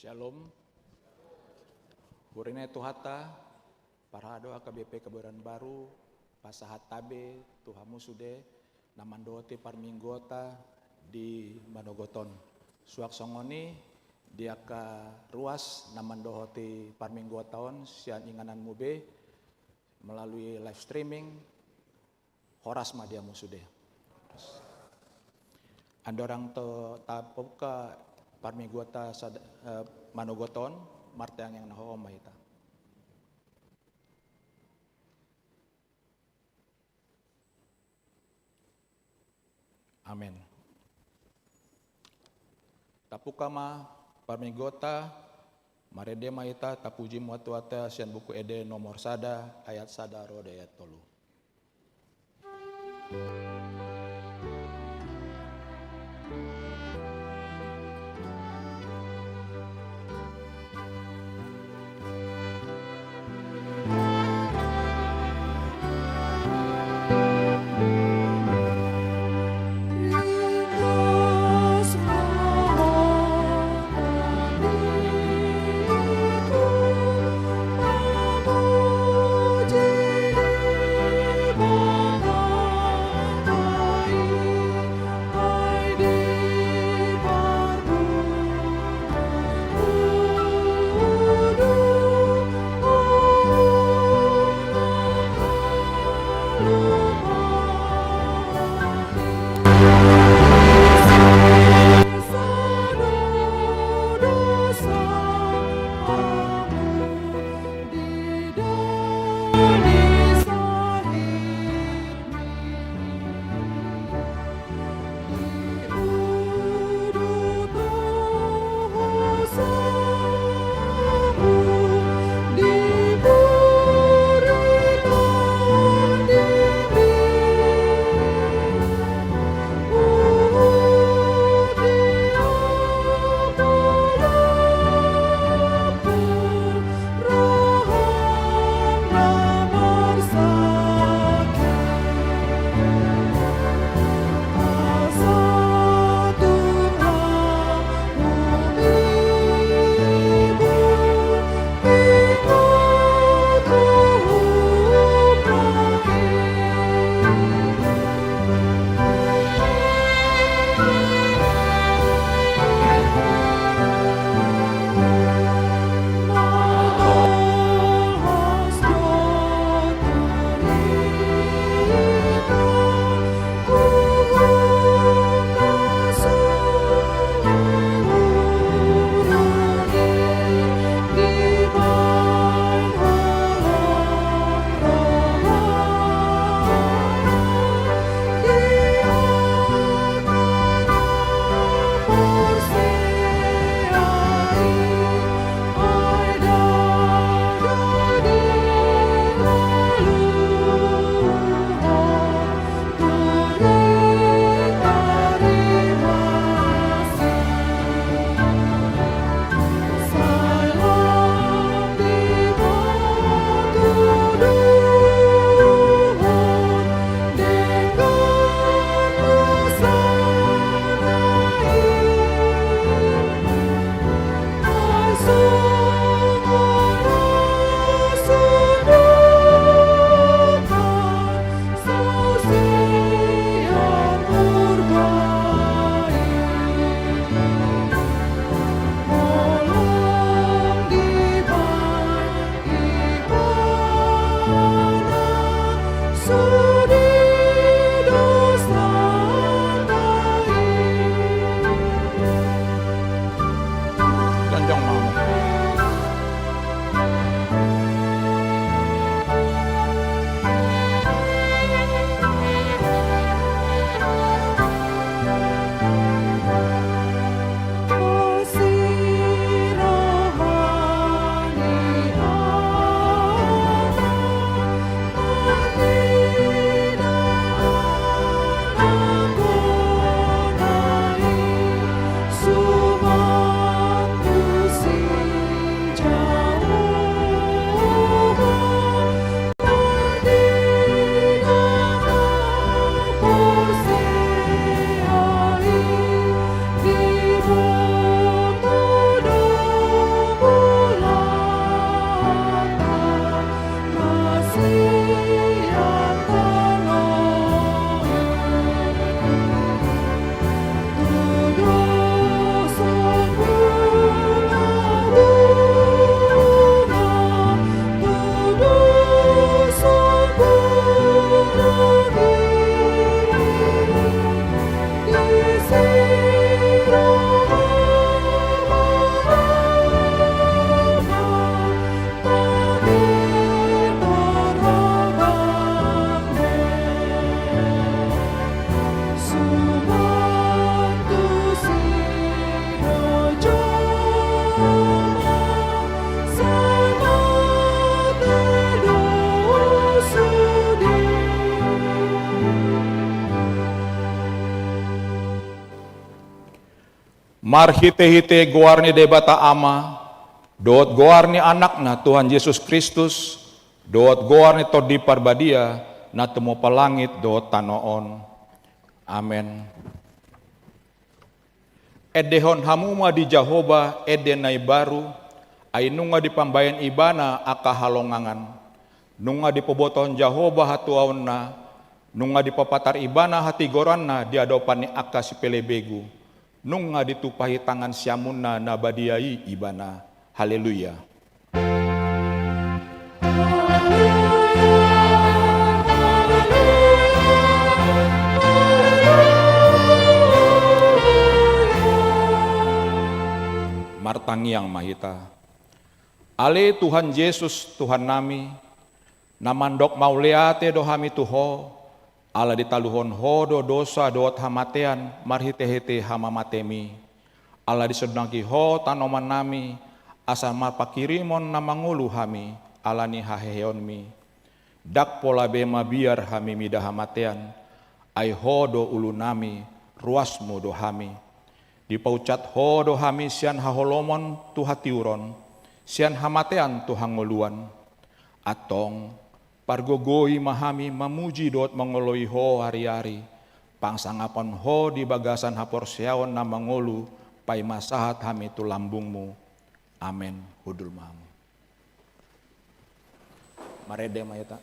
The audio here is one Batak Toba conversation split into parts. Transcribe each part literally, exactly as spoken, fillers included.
Shalom. Huria ni Tuhanta, parhalado H K B P Kebayoran Baru, pasahat hamu be tu hamu sude na mandohoti parmingguonta di manogot on. Suang songon i di angka ruas na mandohoti parmingguonta on sian ingananmu be melalui live streaming, horas ma di hamu sude. Andorang ta, tabuka parmingguonta sada, eh, manogot on, martangiang na hohom ma hita. Amen. Tabuka ma parmingguonta, marende ma hita, tapujimuna Tuhanta sian Buku Ende nomor sada, ayat sada ro di ayat tolu. Marhite-hite goar ni Debata Ama, dohot goar ni Anakna Tuhan Jesus Kristus, dohot goar ni Tondi Parbadia, na tumompa langit dohot tano on. Amen. Endehon hamu ma di Jahowa ende na imbaru, ai nunga dipambahen Ibana angka halongangan. Nunga dipabotohon Jahowa hatuaonna, nunga dipapatar Ibana hatigoranna di adopan ni angka sipelebegu. Nunga ditumpahi tangan siamunna na badia i Ibana. Haleluya. Martangiang ma hita. Ale Tuhan Jesus, Tuhannami, na mandok mauliate do hami tu Ho, ala ditaluhon Ho do dosa dohot hamatean marhite-hite hamamatemi. Ala disondangki Ho tanomannami, asa marpanghirimon na mangolu hami, ala ni haheheonmi. Ndang pola be mabiar hami mida hamatean, ai Ho do ulunami, ruasmu do hami. Dipaunsat Ho do hami sian haholomon tu hatiuron, sian hamatean tu hangoluan. Antong, pargogoi ma hami mamuji dohot mangoloi Ho ari-ari, pangsangapon Ho di bagasan haporseaon na mangolu, paima sahat hami tu lambungmu. Amen. Hundul ma hamu. Marende ma hita.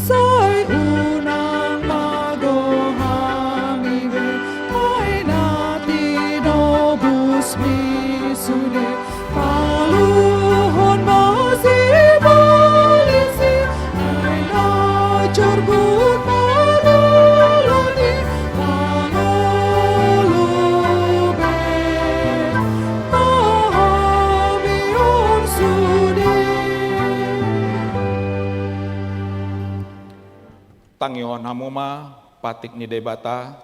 Sai unang mago hami be, ai na tinobusmi sude. Paluhon ma sibolis i, ai na jorbut maroloi, mangolu be ma hami on sude. Tangihon hamu ma patik ni Debata,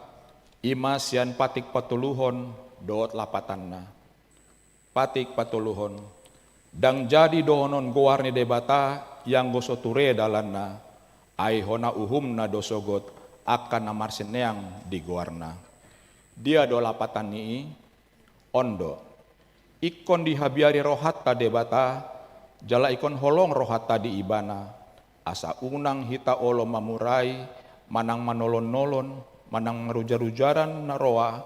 i ma sian patik patoluhon dohot lapatanna. Patik patoluhon. Ndang jadi dohonon goar ni Debata, ianggo so ture dalanna, ai hona uhumna do sogot angka na marsineang di goarna. Dia do lapatan ni i? On do. Ingkon dihabiari rohanta Debata, jala ingkon holong rohanta di Ibana, asa unang hita olo mamurai, manang manolon-nolon, manang marujar-ujaran na roa,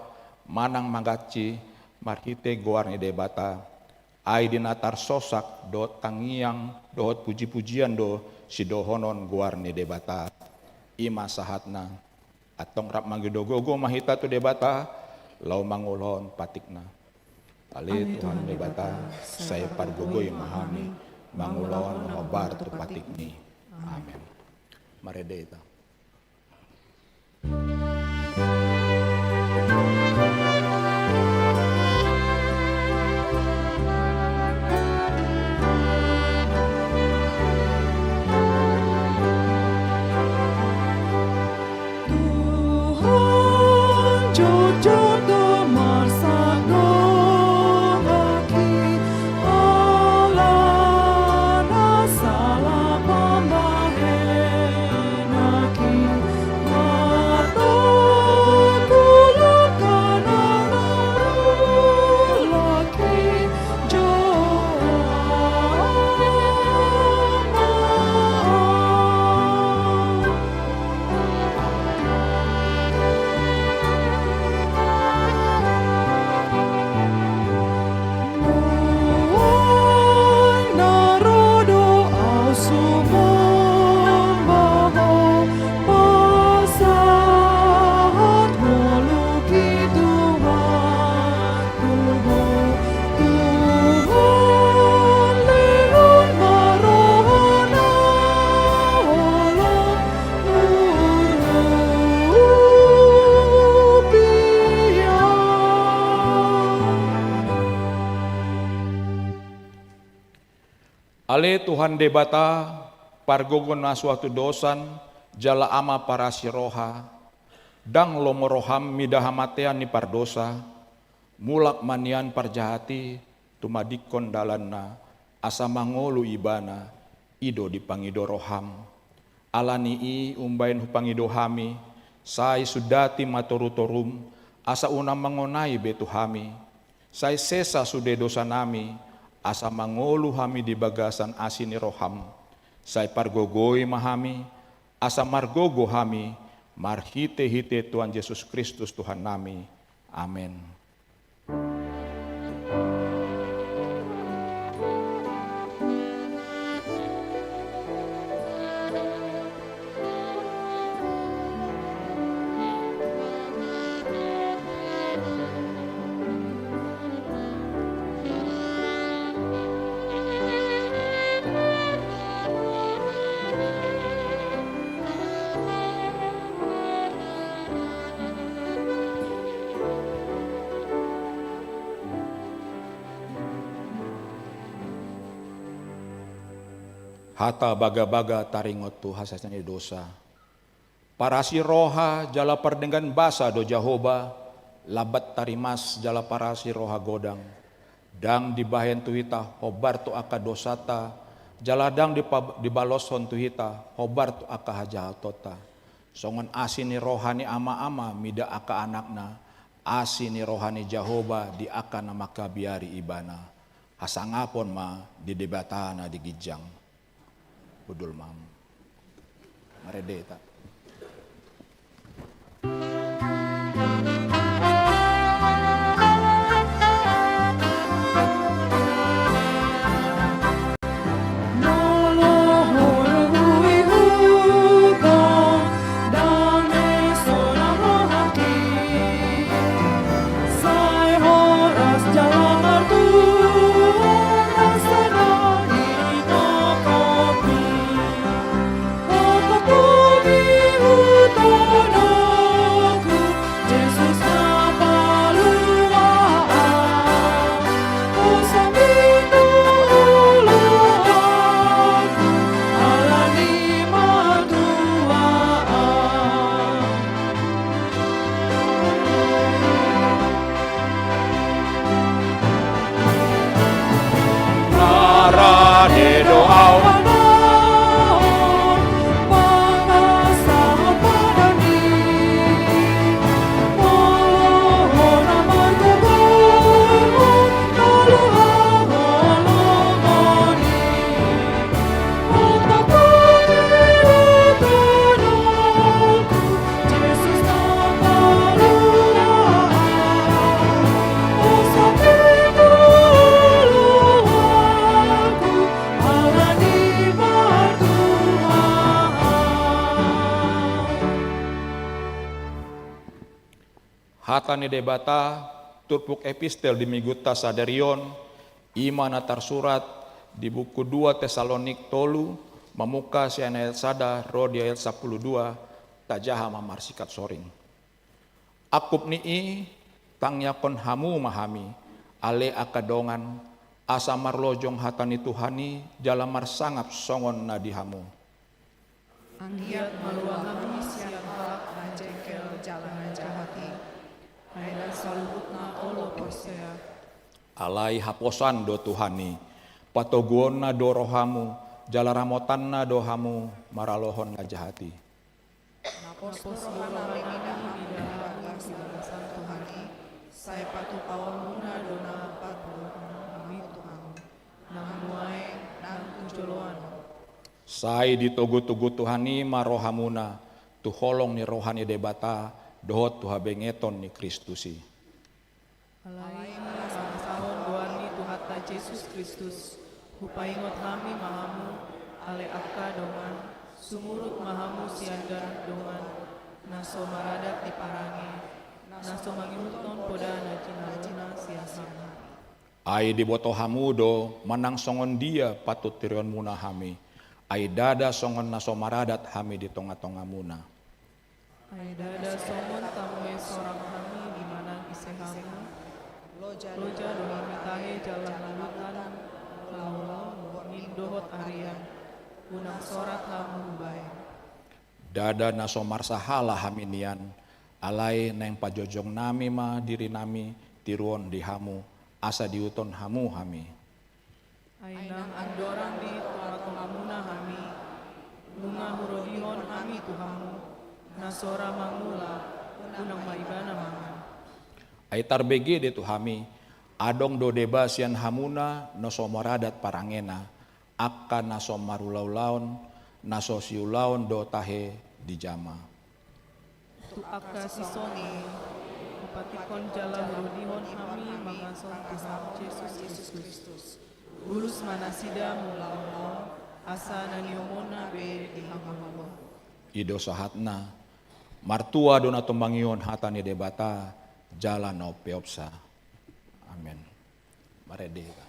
manang mangansi, marhite goar ni Debata. Ai di na tarsosak dohot tangiang dohot puji-pujian do sidohonon goar ni Debata. I ma sahatna. Antong rap mangido gogo ma hita tu Debata, laho mangulahon patikna. Ale Tuhan Debata, sai pargogoi ma hami mangulahon hombar tu patikmi. Amen. Marende hita. Tuhan, jotjot do marsangap donganki, alana salah pambahenanki, marto Ale Tuhan Debata, pargogo na suhatudosan, jala Ama parasi roha, ndang lomo roham mida hamatean ni pardosa, mulak ma nian parjahat i tumadingkon dalanna, asa mangolu ibana, i do dipangido roham. Ala ni i umbaen hupangido hami, sai sundati ma torutorum, asa unang mangonai be tu hami. Sai sesa sude dosanami, asa mangolu hami di bagasan asi ni roham. Sai pargogoi ma hami, asa margogo hami, marhitehite Tuhan Jesus Kristus Tuhannami. Amen. Hata bagabaga taringot tu hasesaan ni dosa. Parasi roha jala pardenggan basa do Jahowa, lambat tarimas jala parasi roha godang. Ndang dibahen tu hita hombar tu angka dosanta, jala ndang dipa-, dibaloshon tu hita hombar tu angka hajahatonta. Songon asi ni roha ni ama-ama mida angka anakna, asi ni roha ni Jahowa di angka na mangkabiari ibana. Hasangapon ma di Debata na di ginjang. Hundul ma hamu. Marende hita. Hata ni Debata, turpuk epistel di Minggunta sadari on, i ma na tarsurat di buku dua Tesalonik tolu, mamungka sian ayat sada ro di ayat sampulu dua, tajaha ma marsikat soring. Angkup ni i, tangiangkon hamu ma hami, ale angka dongan, asa marlojong hata ni Tuhan i, jala marsangap songon na di hamu. Anggiat malua hami sian halak na jengkel jala na jahat i. Ai ndang saluhutna olo porsea. Alai haposan do Tuhan i, patoguonna do rohamu, jala ramotanna do hamu maralohon na jahat i. Naposo rohana mida hami di bagasan Tuhan i, sai patupaonmuna do na patuluhon hami tu hamu, nang nuaeng nang tu joloan on. Sai ditogutogu Tuhan i ma rohamuna, tu holong ni roha ni Debata, dohot tu habengeton ni Kristus i. Alai marasahon goar ni Tuhanta Jesus Kristus, hupaingot hami ma hamu, ale angka dongan, sumurut ma hamu sian ganup dongan, na so maradat di parange, na so mangihuthon poda na jinalona sian hami. Ai diboto hamu do, manang songon dia patut tirionmuna hami, ai ndada songon na so maradat hami di tongatongamuna. Ai ndada songon tamuhe sorang hami di manang ise hamu, loja do hami tahe jala na lutan, laho-laho borngin dohot arian, unang sorat hamu hubaen. Ndada na so marsahala hami nian, alai naeng pajongjong nami ma diri nami tiruon di hamu, asa diuton hamu hami. Ai nang andorang di tongatongamuna hami, nunga hurodihon hami tu hamu, na so ra mangula, unang ma ibana mangan. Ai tarbege do tu hami, adong do deba sian hamuna na so maradat parangena, angka na so marulaulaon, na so siulaon do tahe dijama. Tu angka sisongon i, hupatikkon jala hurodihon hami mangason Tuhan Jesus Kristus. Bulus ma nasida mulaon on, asa na niomonna be dihaholongon. I do sahatna, martua do na tumangihon hata ni Debata, jala na umpeopsa. Amen. Marende hita.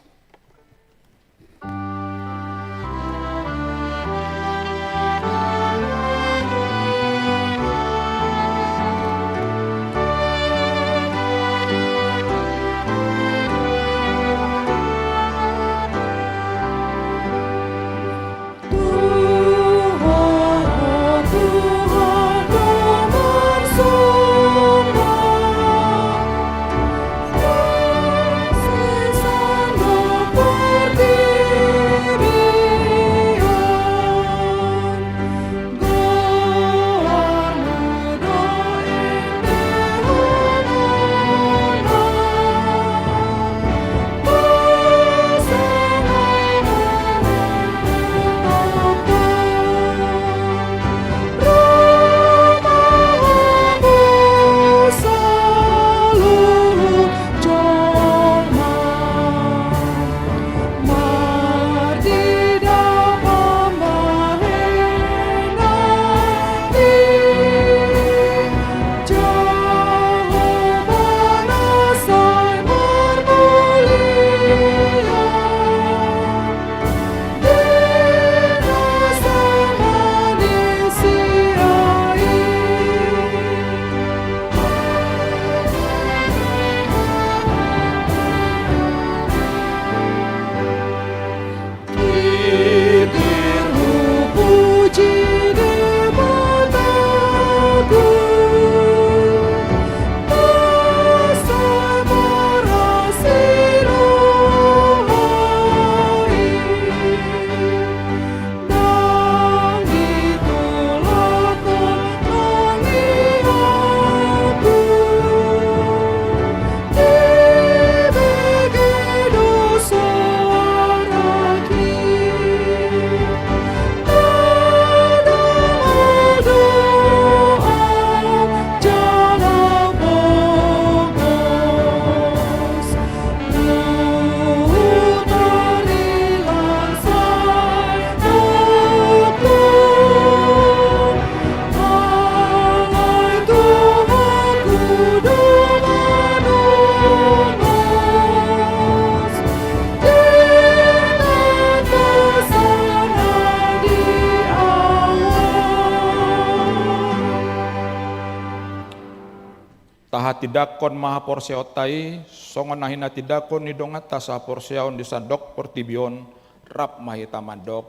Tahatindangkon ma haporseaonta i, songon na hinatindangkon ni donganta sahaporseaon di sandok portibi on, rap ma hita mandok: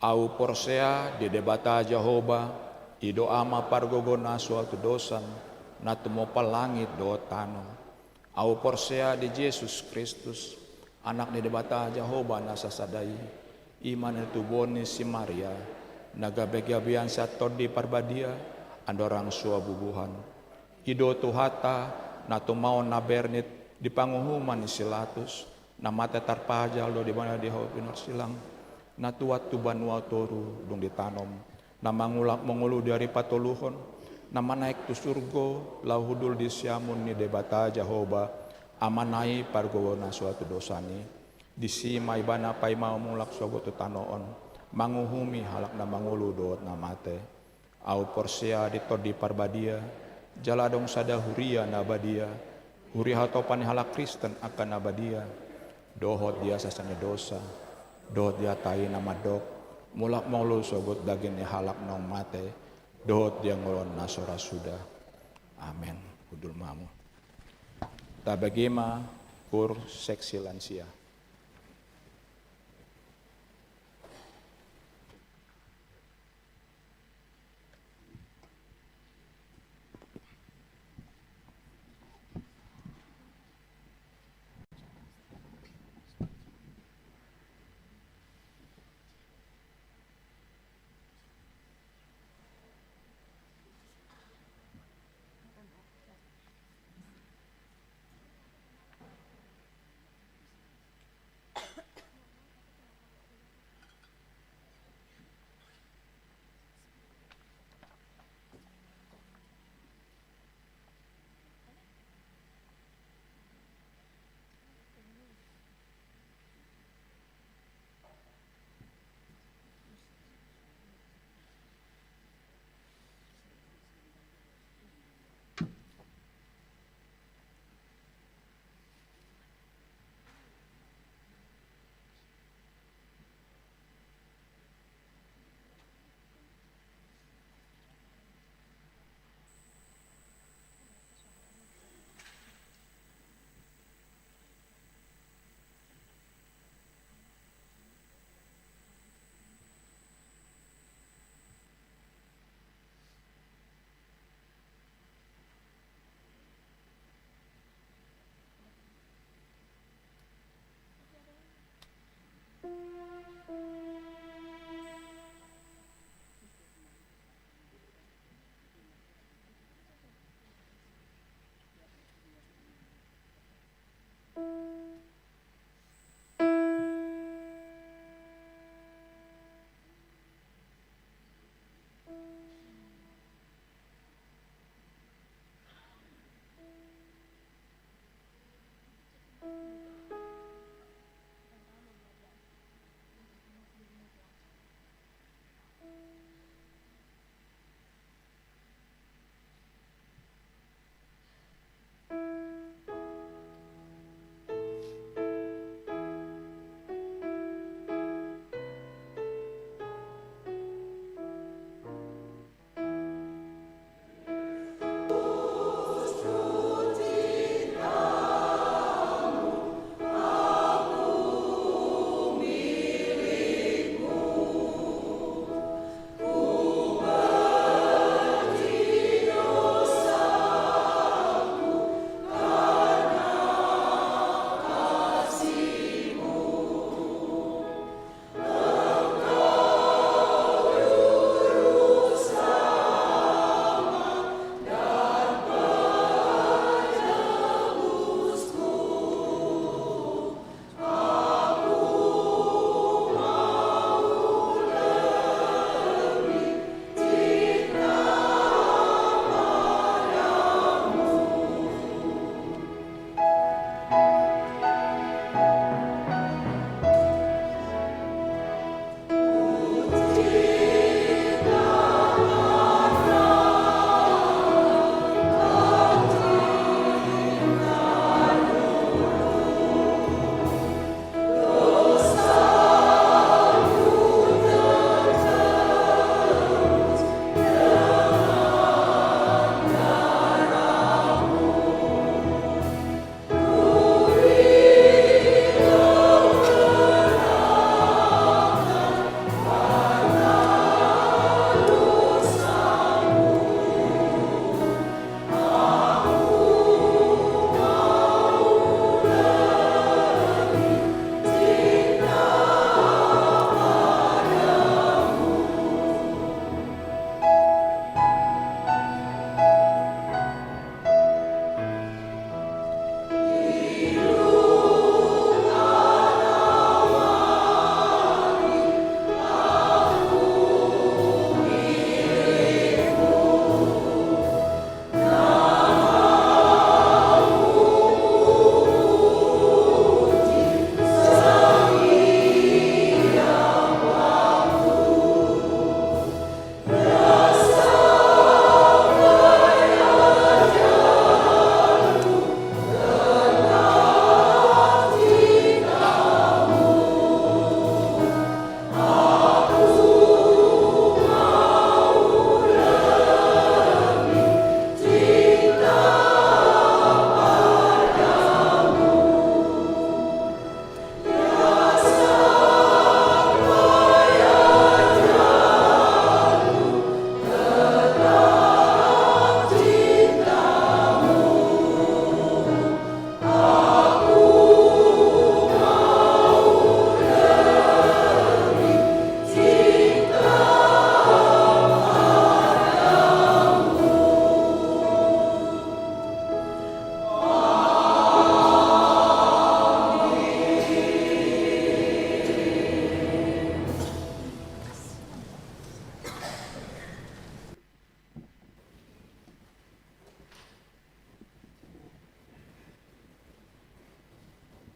Ahu porsea di Debata Jahowa, i do Ama pargogo na so hatudosan, na tumompa langit dohot tano. Ahu porsea di Jesus Kristus, Anak ni Debata Jahowa na sasada i, i ma na tubuhon ni si Maria, na gabegabean sian Tondi Parbadia, andorang so bubuhan. I do Tuhanta, na tumaon na bernit di panguhuman ni si Latus, na mate tarpajal, dohot dibahen di hau pinorsilang, na tuat tu banua toru, dung ditanom, na mangulak mangolu di ari patoluhon, na manaek tu surgo, laho hundul di siamun ni Debata Jahowa, Amana i pargogo na so hatudosan i. Disi ma Ibana paima mulak sogot tu tano on, manguhumi halak na mangolu dohot na mate. Ahu porsea di Tondi Parbadia, jala adong sada huria na badia, huria hatopan ni halak Kristen angka na badia, dohot di hasesaan ni dosa, dohot di hata i na mandok, mulak mangolu sogot daging ni halak naung mate, dohot di hangoluan na so ra suda. Amen. Hundul ma hamu. Tabege ma kur seksi lansia.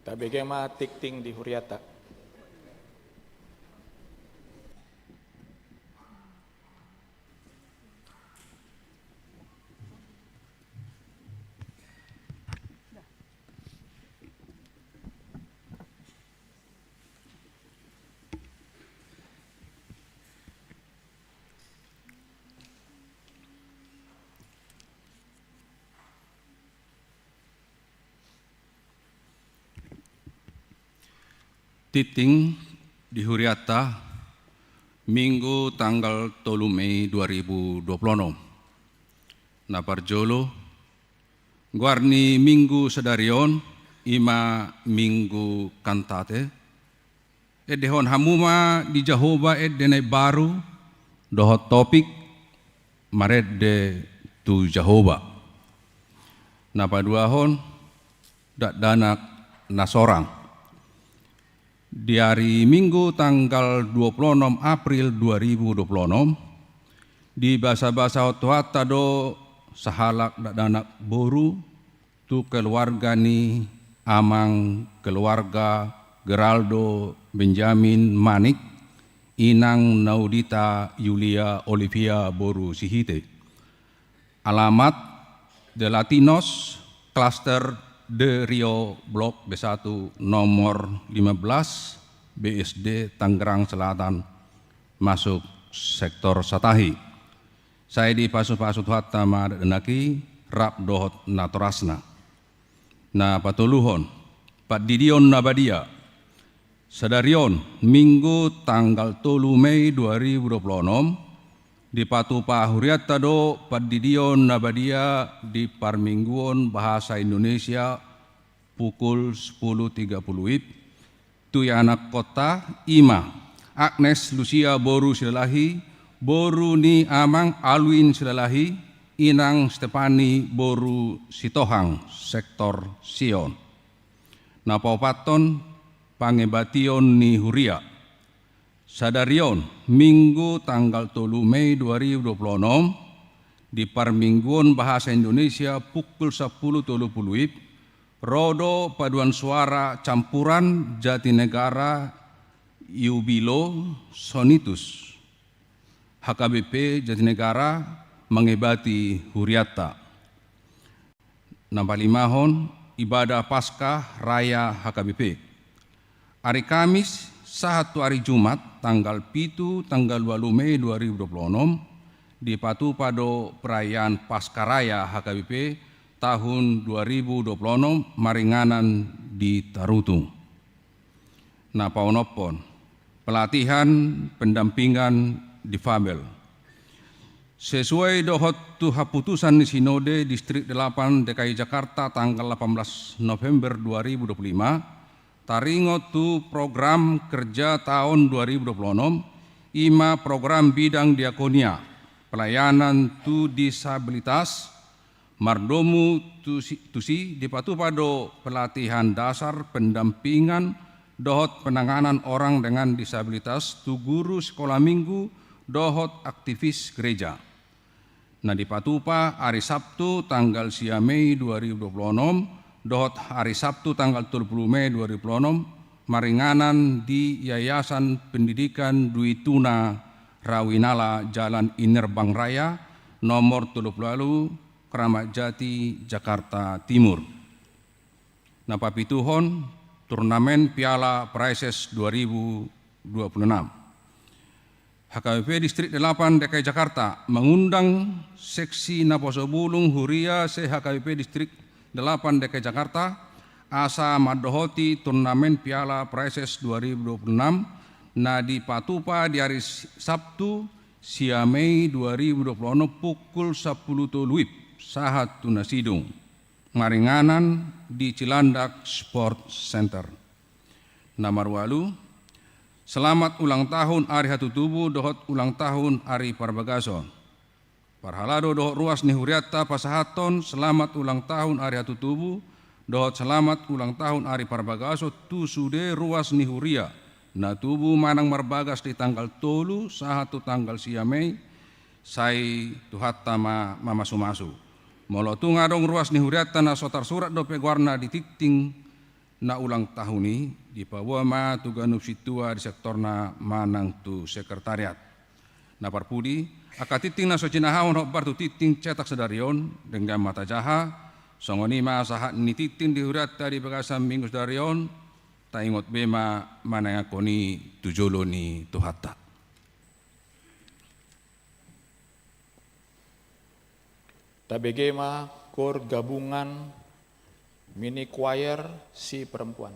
Tabege ma tingting di huriata. Tingting di huriata, Minggu tanggal tolu Mei dua ribu dua puluh enam. Na parjolo, goar ni Minggu sadari on, i ma Minggu Kantate. Endehon hamu ma di Jahowa ende na imbaru, dohot topik, marende tu Jahowa. Na paduahon, dakdanak na sorang. Di ari Minggu tanggal dua puluh enam April dua ribu dua puluh enam, dibasabasahon Tuhanta do sahalak dakdanak boru, tu keluarga ni amang keluarga Geraldo Benjamin Manik, inang Naudita Yulia Olivia boru Sihite. Alamat, De Latinos, Klaster De Rio, Blok B satu, nomor lima belas, B S D, Tangerang Selatan, masuk sektor Satahi. Sai dipasupasu Tuhanta ma dakdanak i, rap dohot natorasna. Na patoluhon, pandidion na badia. Sadari on, Minggu tanggal tolu Mei dua ribu dua puluh enam, dipatupa hurianta do pandidion na badia di parmingguon bahasa Indonesia pukul sepuluh tiga puluh W I B, tu ianakhonta, i ma Agnes Lucia boru Silalahi, boru ni amang Alwin Silalahi, inang Stepani boru Sitohang, sektor Sion. Na paopathon, pangebation ni huria. Sadari on, Minggu tanggal tolu Mei dua ribu dua puluh enam, di parmingguon bahasa Indonesia pukul sepuluh tolu puluh W I B, ro do paduan suara campuran Jatinegara Iubilo Sonitus, H K B P Jatinegara, mangebati hurianta. Na palimahon, ibadah Paskah Raya H K B P. Ari Kamis sahat tu ari Jumat, tanggal pitu, tanggal ualu Mei dua ribu dua puluh enam, dipatupa do perayaan Paskah Raya H K B P tahun dua ribu dua puluh enam maringanan di Tarutung. Na paonomhon, pelatihan pendampingan difabel. Sesuai dohot tu haputusan ni Sinode Distrik Delapan D K I Jakarta tanggal delapan belas November dua ribu dua puluh lima, taringot tu program kerja taon dua ribu dua puluh enam, i ma program bidang diakonia, pelayanan tu disabilitas, mardomu tusi, tusi dipatupa do pelatihan dasar pendampingan dohot penanganan orang dengan disabilitas tu guru sekolah minggu dohot aktivis gereja. Na dipatupa ari Sabtu tanggal sia Mei dua ribu dua puluh enam dohot ari Sabtu tanggal tolu puluh Mei dua ribu dua puluh enam maringanan di Yayasan Pendidikan Dwi Tuna Rawinala, Jalan Inerbang Raya, nomor tolu puluh ualu, Kramat Jati, Jakarta Timur. Na papituhon, turnamen Piala Praeses dua ribu dua puluh enam. H K B P Distrik Delapan D K I Jakarta mangundang seksi naposo bulung huria se-H K B P Distrik Delapan D K I Jakarta asa mandohoti turnamen Piala Praeses dua ribu dua puluh enam na dipatupa di ari Sabtu, sia Mei dua ribu dua puluh enam, pukul sapuluh tolu W I B sahat tu na sidung, maringanan di Cilandak Sport Center. Na marualu, selamat ulang tahun ari hatutubu dohot ulang tahun ari parbagason. Parhalado dohot ruas ni hurianta pasahathon selamat ulang tahun ari hatutubu dohot selamat ulang tahun ari parbagason tu sude ruas ni huria na tubu manang marbagas di tanggal tolu sahat tu tanggal sia Mei, sai Tuhanta ma mamasumasu. Molo tung adong ruas ni hurianta na so tarsurat dope goarna di tingting na ulang tahun i, dipaboa ma tu ganup sintua di sektorna manang tu sekretariat. Na parpudi, angka tingting na so jinahahon hombar tu tingting cetak sadari on, denggan ma tajaha, songon i ma sahat ni tingting di hurianta di bagasan minggu sadari on, taingot be ma manangihon i tu jolo ni Tuhanta. Tabege ma kor gabungan mini choir si perempuan.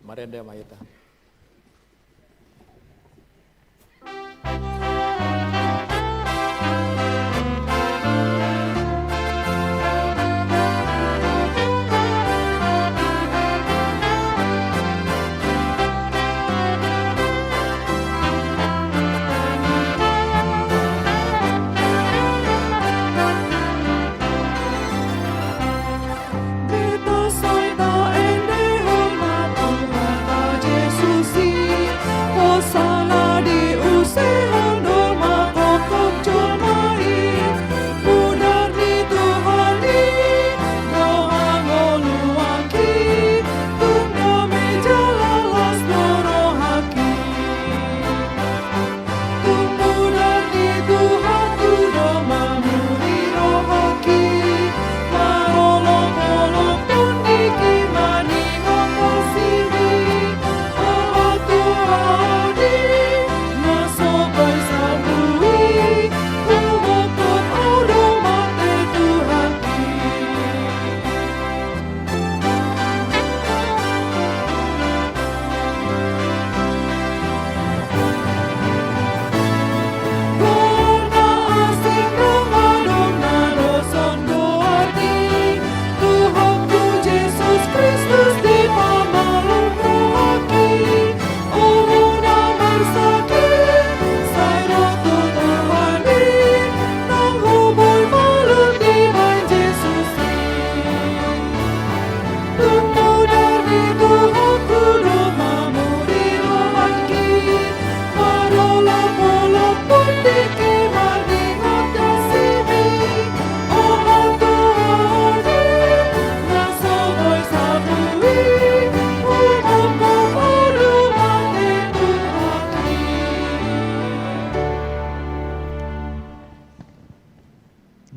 Marende ma hita.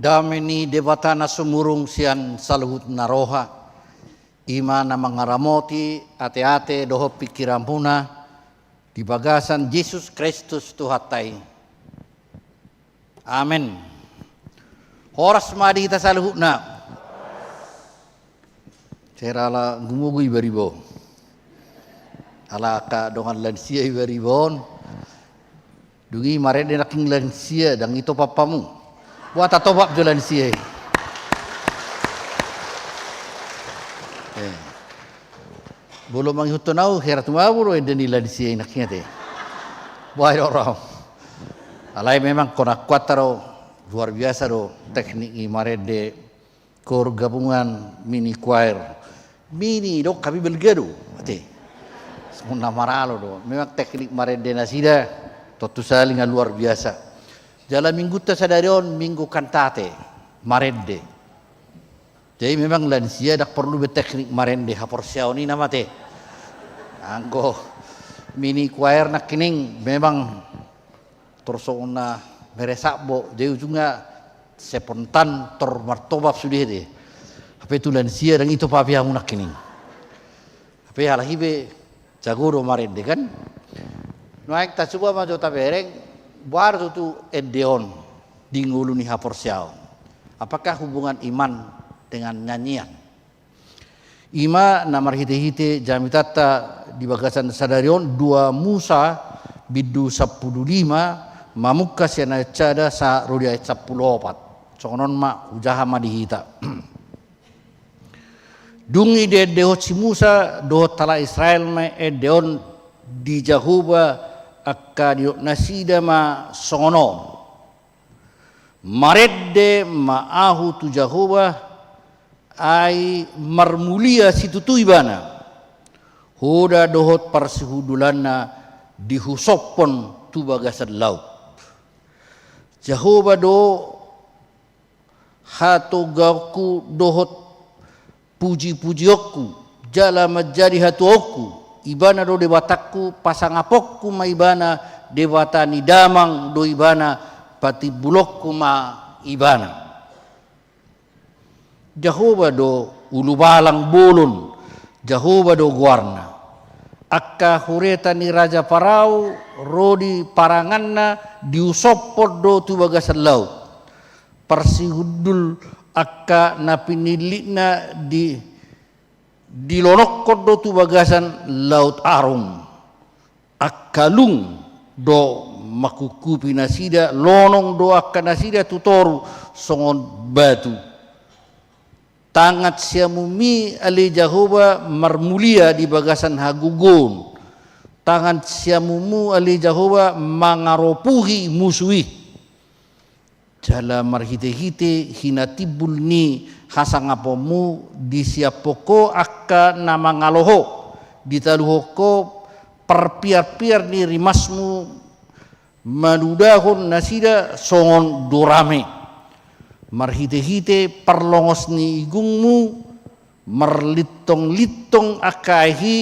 Dame ni Debata na sumurung sian saluhut na roha, i ma na mangaramoti ateate dohot pingkiranmuna di bagasan Jesus Kristus Tuhanta i. Amen. Horas ma di hita saluhutna. Sera ala gumogo iba riba on. Ala angka dongan lansia iba riba on. Dung i marende nangkin lansia, ndang itopa hamu. Boha tatopap jo lansia i. Eh. Molo mangihuthon ahu, hera tumabo do ende ni lansia i nangkin ate. Boha i do ro. Alai memang kona kuat do, luar biasa do teknik ni marende. Kor gabungan mini choir. Mini do, hami balga do ate. Songon na maralo do. Memang teknik marende nasida tontu sahali nga luar biasa. Jala minggunta sadari on minggu kantate, marende. Jadi memang lansia ndang porlu be teknik marende, haporseaon i nama ate. Anggo mini choir nangkining memang tor songon na meresap bo, jadi ujungna spontan tor martopap sude ate. Hape tu lansia ndang itopa be hamu nangkining. Hape halak i be jago do marende kan. Nuaeng tacuba ma jo tabereng, boha do tutu ende on di ngolu ni haporseaon. Apakah hubungan iman dengan nyanyian? I ma na marhitehite jamitanta di bagasan sadari on, dua Musa bindu sampulu lima, mamungka sian ayat sada sahat ro di ayat sampulu opat. Songon on ma, hujaha ma di hita. Dung i diendehon si Musa dohot halak Israel ma ende on di Jahowa, angka nidok nasida ma songon on. Marende ma ahu tu Jahowa, ai marmulia situtu ibana. Hoda dohot parsihundulanna dihusomhon tu bagasan laut. Jahowa do hatogaonku dohot pujipujionku, jala manjadi hatuaonku. Ibana do Debatangku, pasangaponku ma ibana, Debata ni damang do ibana, patimbulonku ma ibana. Jahowa do ulubalang bolon, Jahowa do goarna. Angka hureta ni raja Parao ro di paranganna, dihusomhon do tu bagasan laut. Parsihundul angka na pinillitna di Dilonokkon do tu bagasan Laut Arung. Angka lung do mangkungkupi nasida, lonong do angka nasida tu toru songon batu. Tangan siamunmi ale Jahowa marmulia di bagasan hagogoon. Tangan siamunmu ale Jahowa mangaropuhi musu i. Jala marhitehite hinatimbul ni hasangaponmu disiaphon ho angka na mangalo ho, ditaluhon ho parpiarpiar ni rimasmu, manudahon nasida songon dorame. Marhitehite parlongos ni igungmu, marlintonglintong angka aek i,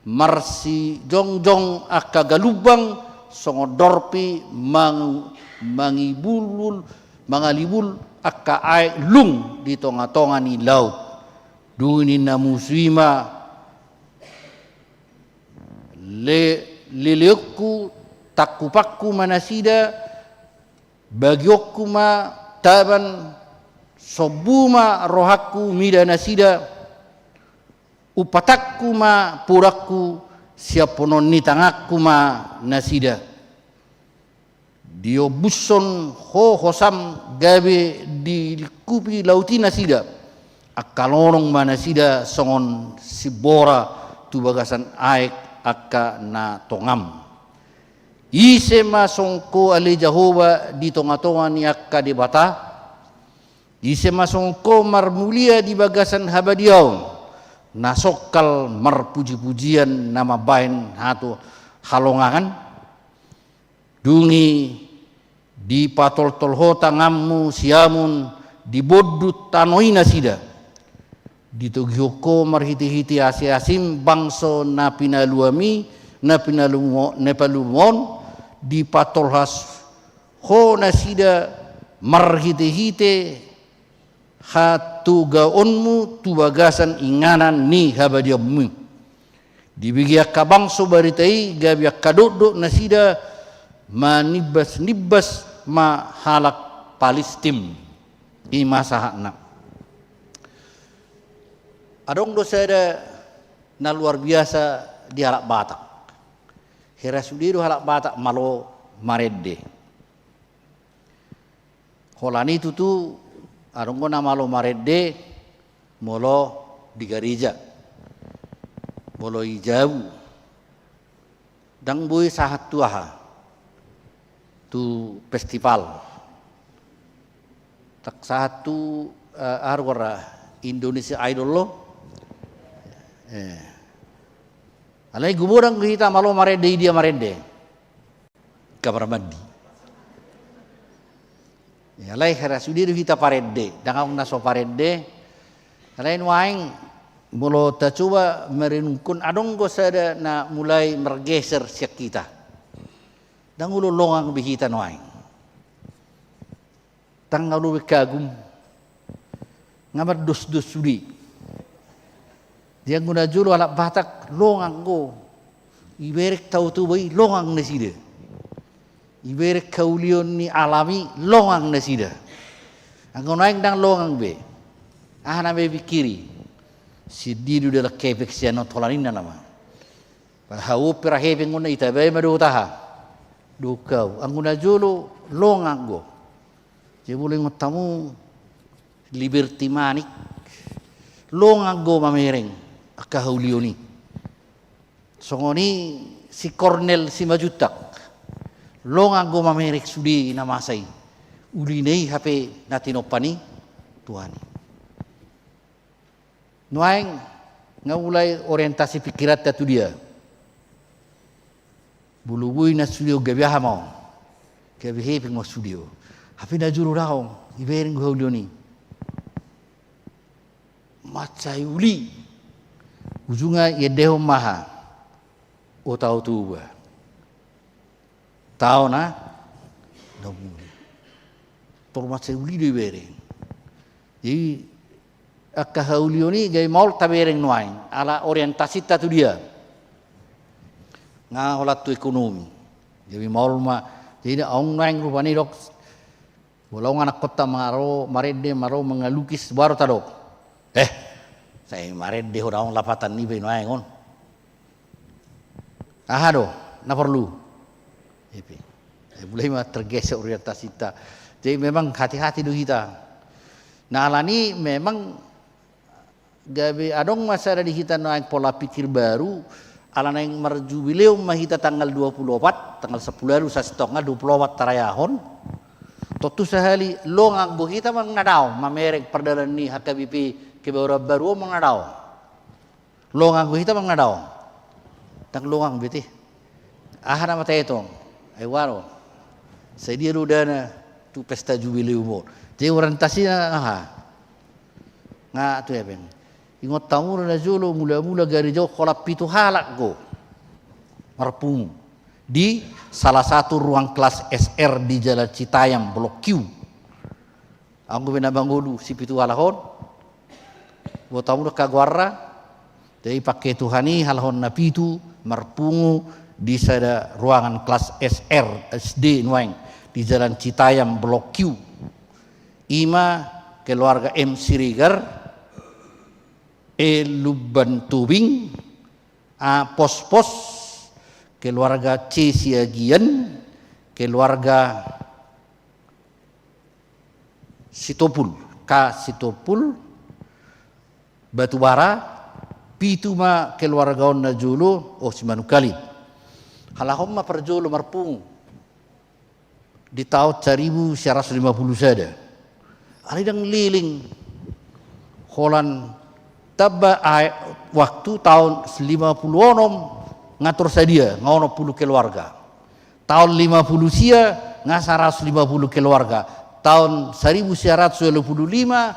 marsijongjong angka galumbang, songon dorpi mang-, mangibulbul, mangalibul angka aek lung di tongatonga ni laut. Dung i ninna musu i ma, le-, leleonku, tangkupanku ma nasida, bagionku ma taban, sombu ma rohangku mida nasida, umpatanku ma podangku, siaphonon ni tanganku ma nasida. Diombushon ho hosam gabe dilingkupi laut i nasida. Angka lonong ma nasida songon simbora tu bagasan aek angka na tongam. Ise ma songon ho ale Jahowa di tongatonga ni angka debata? Ise ma songon ho marmulia di bagasan habadiaon, na songkal marpujipujian na mambahen hatu halongangan? Dung i dipatoltol ho tanganmu siamun, dibondut tano i nasida. Ditogihon ho marhitehite asiasim bangso na pinaluami, na pinalumo-, na pinalumu on, dipatolhas ho nasida marhitehite hatogaonmu tu bagasan inganan ni habadiaonmu. Dibege angka bangso barita i, gabe angka dokdok nasida, manimbasnimbas ma halak Palistim. I ma sahatna. Adong do sada na luar biasa di halak Batak. Hera sude do halak Batak malo marende. Holan i tutu, adong do na malo marende, molo di gareja, molo i jabu. Ndang boi sahat tu aha, tu festival. Ndang sahat tu, eh, aha do goarna, Indonesia Idol lo. Eh. Alai gumodang do hita malo marende, i dia marende. Kamar mandi. Ya, alai hera sude do hita parende, ndang adong na so parende. Alai nuaeng molo tacoba marenungkon, adong do sada na mulai margeser sian hita. Ndang olo longang be hita nuaeng. Ndang olo be kagum. Nga mandosdos sude. Jadi anggo na jolo halak Batak longang do. Ibereng Tao Toba i longang nasida. Ibereng haulion ni alam i longang nasida. Anggo nuaeng ndang longang be. Aha nama i pikiri? Sian dia do dalan hepeng sian on, holan ninna nama. Pala hau on pe ra hepeng on, na itabai ma dohot aha? Dohot hau. Anggo na jolo longang do. Jadi molo ingot hamu Liberty Manik, longang do mamereng angka haulion i. Songon i si Kornel Simanjuntak, longang do mamereng sude na masa i. Ulina i hape na tinompa ni Tuhan i. Nuaeng nga mulai orientasi pikiranta tu dia. Molo boi na sude on gabe aha ma on? Gabe hepeng ma sude on. Hape na jolo daong, ibereng do haulion i. Mansai uli. Ujungna iendehon ma aha? O Tao Toba. Tao na, na muli. Tor mansai uli do ibereng. Jadi angka haulion i gabe maol tabereng nuaeng, ala orientasinta tu dia. Nga holan tu ekonomi. Gabe maol ma, jadi adong nuaeng rupani dok, molo adong anakkonta malo marende, malo mangalukis, baru tadok. Eh, Sai marende ho daong lapatan ni be nuaeng on. Aha do na porlu? Ipe. Mulai ma tergesek orientasinta. Jadi memang hati-hati do hita. Nah, alani memang gabe adong ma sada di hita nuaeng pola pikir baru, ala naeng marjubileum ma hita tanggal dua puluh opat, tanggal sampulu ualu, sasintongna dua puluh opat tarayahon. Tontu sahali longang do hita manang na daong mamereng pardalan ni H K B P kebayoran baru on manang na daong. Longang do hita manang na daong. Ndang longang be te. Aha nama taetong? Ai waro. Sadia do dana tu pesta jubileum on? Jadi orientasina aha? Nga tu epeng. Ingot hamu do na jolo mula-mula gareja on holan pitu halak do marpungu di salah satu ruang kelas S R di Jalan Citayam, Blok Q. Anggo be na mangolu sipitu halak on, boto hamu do angka goarna. Jadi pangke Tuhan i halak on na pitu marpungu di sada ruangan kelas S R S D nuaeng di Jalan Citayam, Blok Q. Ima keluarga M Siregar, E Lumban Tobing, A Pospos, keluarga C Siagian, keluarga Sitompul, K Sitompul, Batubara. Pitu ma keluarga on na jolo, oh, Simanungkalit. Halak on ma parjolo marpungu di taon saribu sia ratus lima puluh sada. Alai ndang leleng. Holan tamba ae waktu, taon lima puluh onom nga tor sadia, nga onom puluh keluarga. Taon lima puluh sia nga saratus lima puluh keluarga. Taon saribu sia ratus ualu puluh lima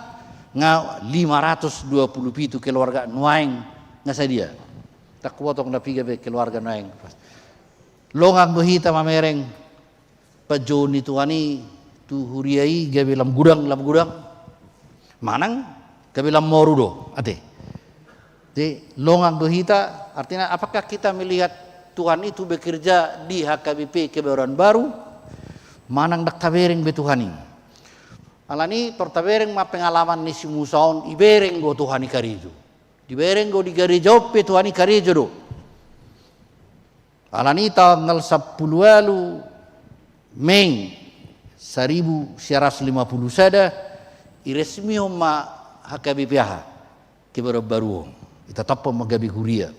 nga lima ratus dua puluh pitu keluarga nuaeng nga sadia. Ndang hubotong na piga be keluarga nuaeng. Longang do hita mamereng panjouon ni Tuhan i tu huria i gabe lam gudang, lam gudang. Manang gabe lam moru do, ate. Jadi longang do hita, artinya apakah kita melihat Tuhan itu bekerja di H K B P Kebayoran Baru? Manang ndang tabereng be Tuhan i? Alani tor tabereng ma pengalaman ni si Musa on, ibereng do Tuhan i karejo. Dibereng do di gareja on pe Tuhan i karejo do. Alani tanggal sampulu ualu Mei saribu sia ratus lima puluh sada, iresmihon ma H K B P aha, Kebayoran Baru on. Itataphon ma gabe huria.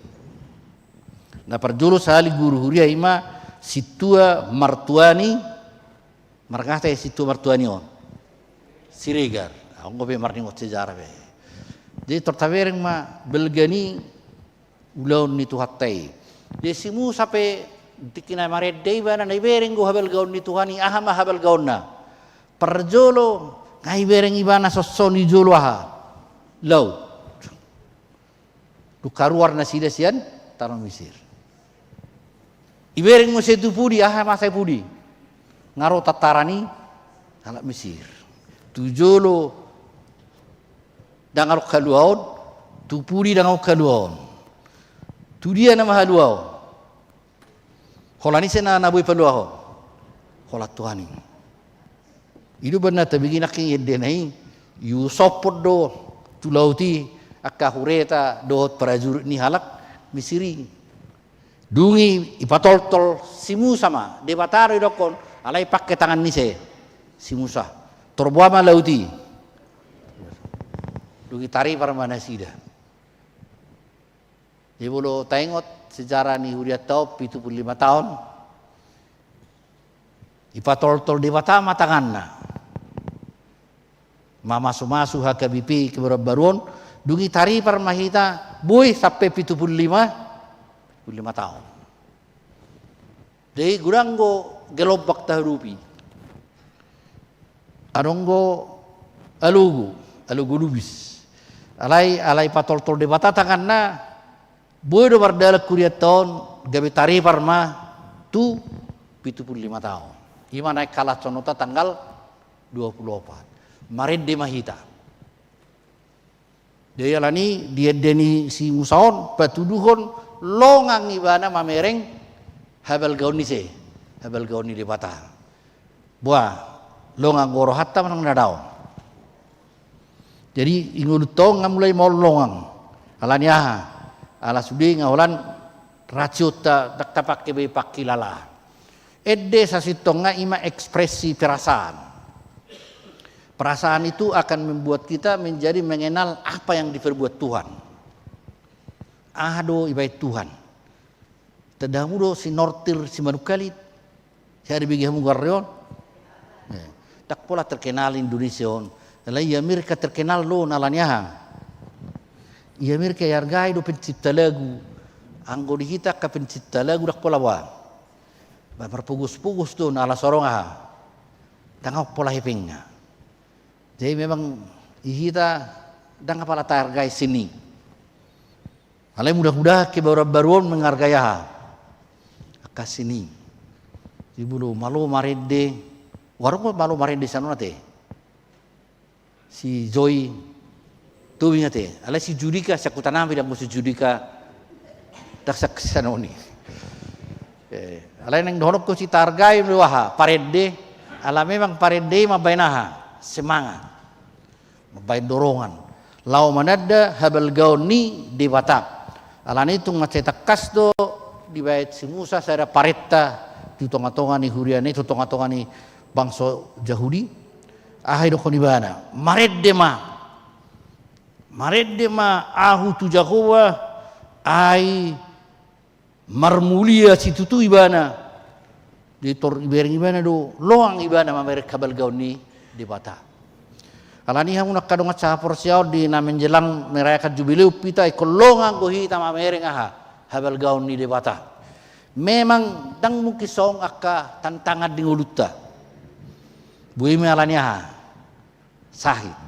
Na parjolo sahali guru huria ima Sintua Martuani, marga aha tahe Sintua Martuani on? Siregar. Anggo be marningot sejarah be. Jadi tor tabereng ma balga ni ulaon ni Tuhanta i. Jadi si Musa pe tingki na marende ibana na ibereng do habalgaon ni Tuhan i. Aha ma habalgaonna? Parjolo nga ibereng ibana songon i jolo aha? Laut. Dung haruar nasida sian tano Misir. Ibereng muse tu pudi, aha ma sai pudi? Nga ro tantara ni halak Misir. Tu jolo ndang adong haluaon, tu pudi ndang adong haluaon. Tu dia nama haluaon? Holan ise na, na boi paluahon? Holan Tuhan i. I do umbahen na tabege nangkin endena i, iusophon do tu laut i angka hureta dohot prajurit ni halak Misir i. Dung i ipatoltol si Musa ma, Debata do idokkon, alai pangke tangan ni ise? Si Musa. Tor boha ma laut i? Dung i taripar ma nasida. Jadi molo taingot sejarah ni hurianta on pitu pulu lima taon, ipatoltol Debata ma tanganna. Mamasumasu H K B P Kebayoran Baru on, dung i taripar ma hita boi sampe pitu pulu lima, pitu pulu lima taon. Jadi godang do gelombang tahadopi. Adong do alogo, alogo lubis. Alai, alai ipatoltol Debata tanganna, boi do mardalan hurianta on, gabe taripar ma tu pitu pulu lima taon. Ima naeng halashononta tanggal dua puluh opat. Marende ma hita. Jadi alani di ende ni si Musa on patuduhon longang ibana mamereng habalgaon ni ise? Habalgaon ni Debata. Boha, longang do rohanta manang na daong? Jadi di ngolunta on nga mulai maol longang. Alani aha? Ala sude nga holan rasionta, ndang tapangke be pangkilala. Ende sasintongna i ma ekspresi perasaan. Perasaan itu akan membuat kita menjadi mengenal apa yang diperbuat Tuhan. Aha do ibaen Tuhan. Tanda hamu do sinortir simanungkalit? Sai dibege hamu goarna on? Eh, ndang pola terkenal Indonesia on. Alai i Amerika terkenal do on, alani aha? I Amerika ihargai do pencipta lagu. Anggo di hita angka pencipta lagu ndang pola boha. Ba marpogos-pogos do on ala so adong aha. Ndang adong pola hepengna. Jadi memang di hita ndang apala tahargai seni. Alai mudah-mudahan kebaruan baru on menghargai aha? Angka seni. Di bulu malo marende. Warung malo marende sian on ate. Si Joy Tobing ate. Alai si Judika, sian huta nami do anggo si Judika. Ndang sian on i. Eh, alai naeng dohononku si tahargai do aha? Parende. Ala memang parende i mambaen aha? Semangat. Mambaen dorongan laho mananda habalgaon ni Debata. Alani i tung mansai tangkas do dibaen si Musa sada parenta tu tonga-tonga ni huriana i, tu tonga-tonga ni bangso Jahudi. Aha didokhon ibana? Marende ma. Marende ma ahu tu Jahowa, ai marmulia situtu ibana. Jadi tor ibereng ibana do, longang ibana mamereng habalgaon ni Debata. Alani i hamu angka dongan sahaporseaon, di na menjelang merayakan jubileum hita, ingkon longang do hita mamereng aha? Habalgaon ni Debata. Memang ndang mungkin songon angka tantangan di ngolunta. Boi ma alani aha? Sahit.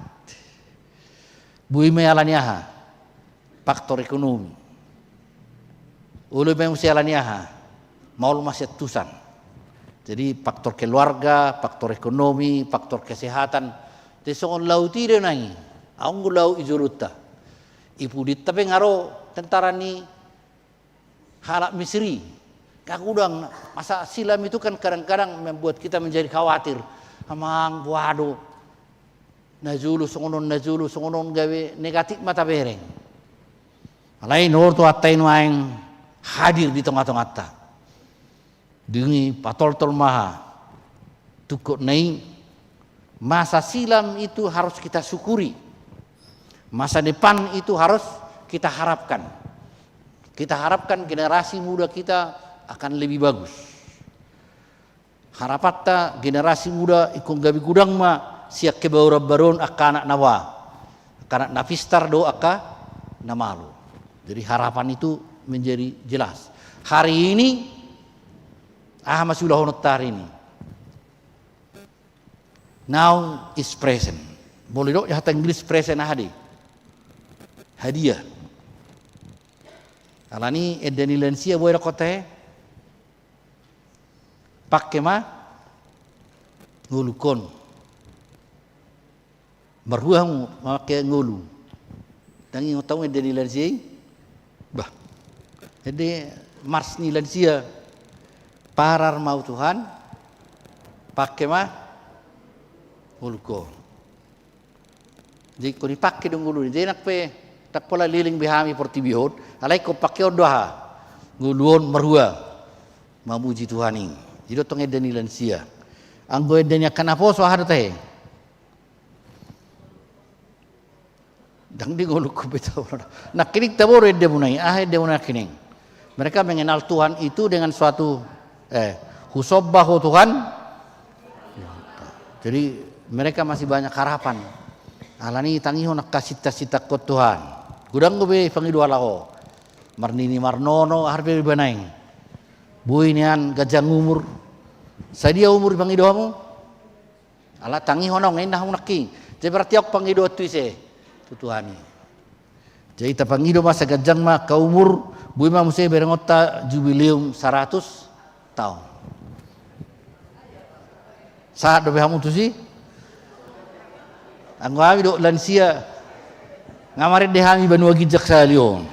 Boi ma alani aha? Faktor ekonomi. Olo ma muse alani aha? Maol ma siantusan. Jadi faktor keluarga, faktor ekonomi, faktor kesehatan. Jadi songon laut i do nai. Adong do laut di jolonta. Di pudinta pe nga ro tentara ni halak Misiri. Nga godang. Masa silam itu kan kadang-kadang membuat kita menjadi khawatir. Amang, boha do? Najolo songon on, najolo songon on, gabe negatif ma tabereng. Alai nunga Tuhanta i nuaeng hadir di tonga-tonganta. Dung i patoltol ma aha? Tungkotna i, masa silam itu harus kita syukuri. Masa depan itu harus kita harapkan. Kita harapkan generasi muda kita akan lebih bagus. Harapanta generasi muda ingkon gabe godang ma sian kebaruan baru on angka anak na boha? Angka anak na pistar do angka na malo. Jadi harapan itu menjadi jelas. Hari ini, aha ma siulahononta hari ini? Now is present. Molo didok di hata Inggris present aha do i? Hadiah. Alani ende ni lansia boha didokhonta i? Pangke ma ngolungkon. Marhua hamu mamangke ngolu. Ndang ingot hamu ende ni lansia i? Bah. Ende mars ni lansia. Parar ma ahu Tuhan, pangke ma ngolungkon. Jadi ingkon dipangke do ngolu i. Jadi nang pe ndang pola leleng be hami portibi on, alai ingkon pangkeon do aha? Ngolu on marhua mamuji Tuhan i. I do tong ende ni lansia. Anggo ende ni angka naposo aha do tahe? Ndang di ngolungkon be tabo. Nangkining tabo do endemuna i, aha endemuna nangkining? Mereka mengenal Tuhan itu dengan suatu, eh, husomba ho Tuhan. Jadi mereka masih banyak harapan. Alani i tangihon angka sinta-sintangkon Tuhan. Godang do be pangidoan laho. Marnini marnono, aha do be ibana i? Boi nian ganjang umur. Sadia umur dipangido hamu? Ala tangihon on, inna hamu nangkin. Jadi berarti ahu pangidoan tu ise? Tu Tuhan i. Jadi tapangido ma, sai ganjang ma angka umur, boi ma muse berengonta jubileum saratus taon. Sahat dope hamu tusi? Anggo hami do lansia, nga marende hami banua ginjang sahali on.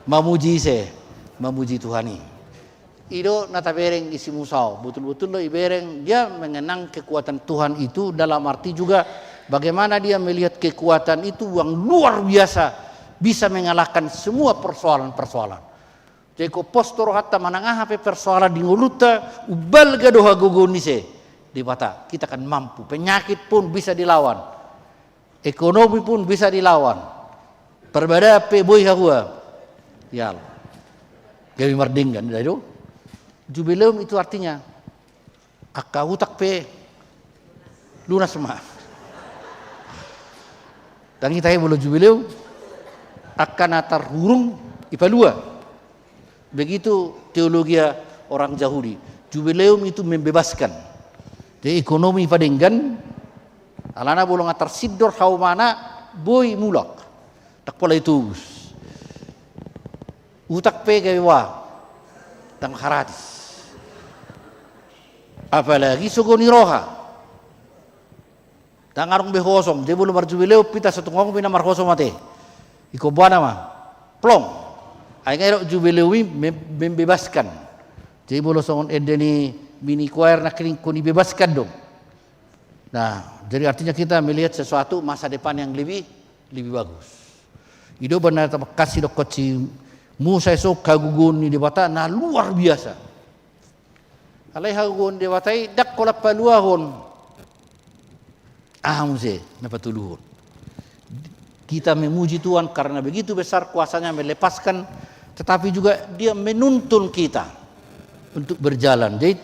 Mamuji ise? Mamuji Tuhan i. I do na tabereng di si Musa on, betul-betul do ibereng dia mengenang kekuatan Tuhan itu, dalam arti juga bagaimana dia melihat kekuatan itu yang luar biasa bisa mengalahkan semua persoalan-persoalan. Jadi, ingkon pos do rohanta manang aha pe persoalan di ngolunta, umbalga do hagogoon ni ise, Debata, kita akan mampu. Penyakit pun bisa dilawan. Ekonomi pun bisa dilawan. Parbadaan pe boi hahua. Ya. Gabe mardenggan, ndai do. Jubileum itu artinya angka utak pe lunas ma. Ndang hita i molo jubileum, angka na tarhurung ipalua. Begitu teologia orang Jahudi. Jubileum itu membebaskan. Jadi ekonomi padenggan, alana molo nga tarsindor haumana, boi mulak. Ndang pola itobus. Utak pe gabe boha, ndang haratis. Apalagi sogo ni roha. Ndang adong be hosom, jadi molo marjubileum hita, so tung adong be na marhosom ate. Ingkon boha nama? Plong. Ai nga didok jubileum i mem-, membebaskan. Jadi molo songon ende ni mini choir nangkin, ingkon dibebaskan do. Nah, jadi artinya kita melihat sesuatu masa depan yang lebih, lebih bagus. I do umbahen na tangkas didokkon si Musa i, so hagogoon ni Debata na luar biasa. Alai hagogoon ni Debata i ndang holan paluahon. Aha muse na patoluhon? Kita memuji Tuhan karena begitu besar kuasa-Nya melepaskan, tetapi juga Dia menuntun kita untuk berjalan. Jadi,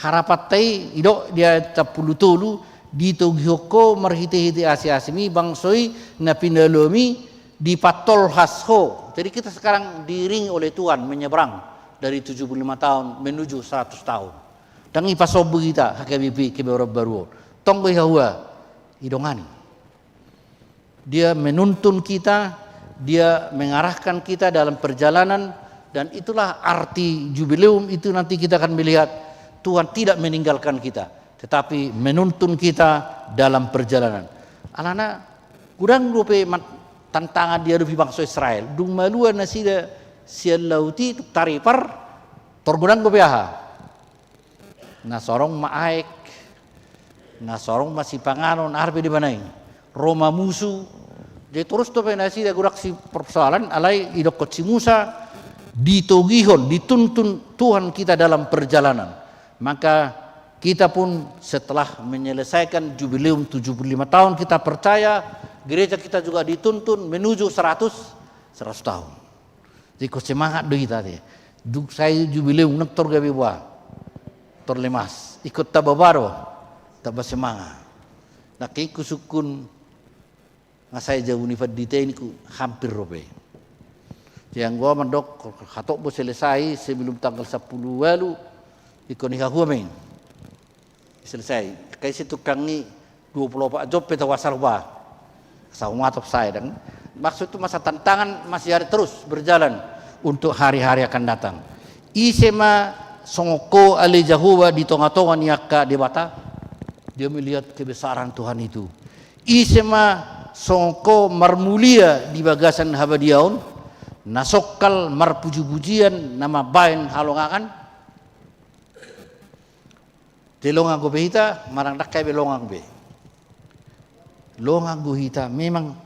harapanta i, didok di ayat sampulu tolu, ditogihon Ho marhitehite asiasimi bangso i na pinalomi, dipatolhas Ho. Jadi, kita sekarang diiringi oleh Tuhan menyeberang dari tujuh puluh lima tahun menuju seratus tahun. Ndang dipasombu hita H K B P kebayoran baru on. Tong do i hahua, didongani. Dia menuntun kita, Dia mengarahkan kita dalam perjalanan, dan itulah arti jubileum itu, nanti kita akan melihat Tuhan tidak meninggalkan kita, tetapi menuntun kita dalam perjalanan. Alana, godang dope ma-, tantangan diadopi bangso Israel. Dung malua nasida sian laut i, tung taripar, tor godang dope aha? Na so adong ma aek, na so adong ma sipanganon, aha pe dibana i. Ro ma musu. Jadi torus dope nasida godang si persoalan, alai didokkon si Musa, ditogihon, dituntun Tuhan kita dalam perjalanan. Maka kita pun setelah menyelesaikan jubileum tujuh puluh lima tahun, kita percaya gereja kita juga dituntun menuju seratus, seratus tahun. Jadi ingkon semangat do hita ate. Dung sae jubileum, ndang tor gabe boha, tor lemas. Ingkon tamba boha do? Tamba semangat. Nangkin husungkun, nga sae jabu ni pandita i ningku, hampir dope. Jadi anggo au mandok, hatop do selesai sebelum tanggal sampulu ualu, ingkon di hahua ma i. Selesai. Angka ise tukang i, dua puluh opat jom pe tau asal huba. Asa humatop sae, ndang. Maksud itu masa tantangan masih ada terus berjalan untuk hari-hari akan datang. Ise ma songon ho ale Jahowa di tonga-tonga ni angka debata? Dia melihat kebesaran Tuhan itu. Ise ma songon ho marmulia di bagasan habadiaon, na songkal marpuji-pujian na mambahen halongangan? Jadi longang dope hita, manang ndang gabe longang be? Longang do hita, memang.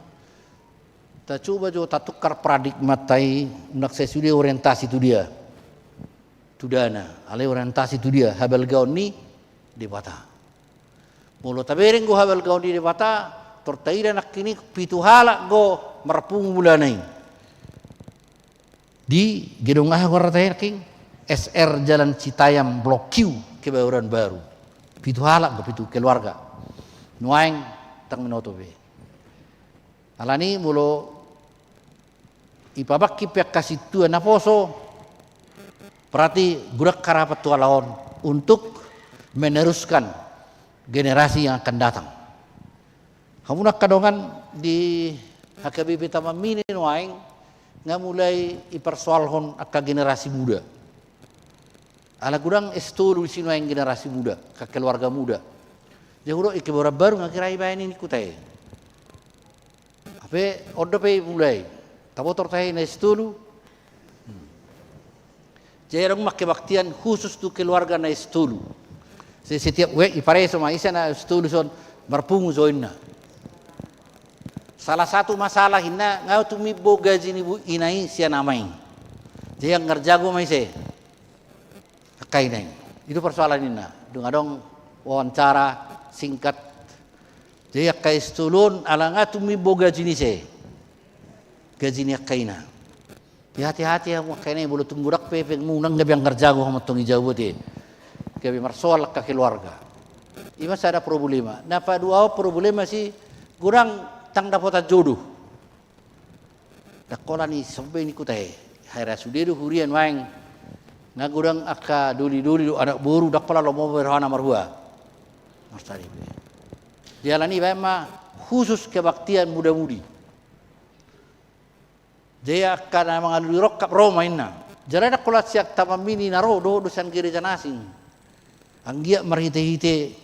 Tacoba jo tatukar paradigmanta i, unang sai sude orientasi tu dia, tu dana, alai orientasi tu dia, habalgaon ni Debata. Molo tabereng do habalgaon ni Debata, tor taida nangkin i pitu halak do marpungu mulana i. Di gedung aha goarna ate nangkin? S R Jalan Citayam Blok Q, Kebayoran Baru. Pitu halak do, pitu keluarga. Nuaeng ndang binoto be. Alani molo dipabangkit pe angka sintua naposo, berarti godang harapan tu halak on untuk meneruskan generasi yang akan datang. Hamu na angka dongan di H K B P Taman Mini, nuaeng nga mulai dipersoalhon angka generasi muda. Ala godang S tolu disi nuaeng generasi muda, angka keluarga muda. Jadi hudok di Kebayoran Baru nga hira dibaen i ningku tahe. Hape on dope mulai. Taboto tahe na S tolu. Hmm. Jadi adong ma kebaktian khusus tu keluarga na S tolu. Se-, setiap week dipareso ma ise na S tolu son, marpungu jo inna. Salah satu masalah inna, nga tumimbo gaji ni ina i sian ama i. Jadi anggar jago ma ise angka ina i. Itu persoalan inna. Dung adong wawancara singkat. Jadi angka i sitolu on ala nga tumimbo gaji ni ise, gaji ni angka ina. Jadi hati-hati hamu angka ina i, molo tung godang pe hepengmu, unang gabe anggar jago hamu antong i, jabu te. Gabe marsoal angka keluarga. I ma sada problema. Na paduahon problema si godang ndang dapotan jodoh. Ndang holan i sompe ni kuta i. Hera sude do huria nuaeng. Nga godang angka doli-doli dohot anak boru, ndang holan lomo be rohana marhua. Marsari be. Dialani baen ma khusus kebaktian muda-mudi. Jadi angka na mangalului rongkap ro ma inna. Jala ndang holan sian taman mini na ro, dohot do sian gereja na asing. Anggiat marhite-hite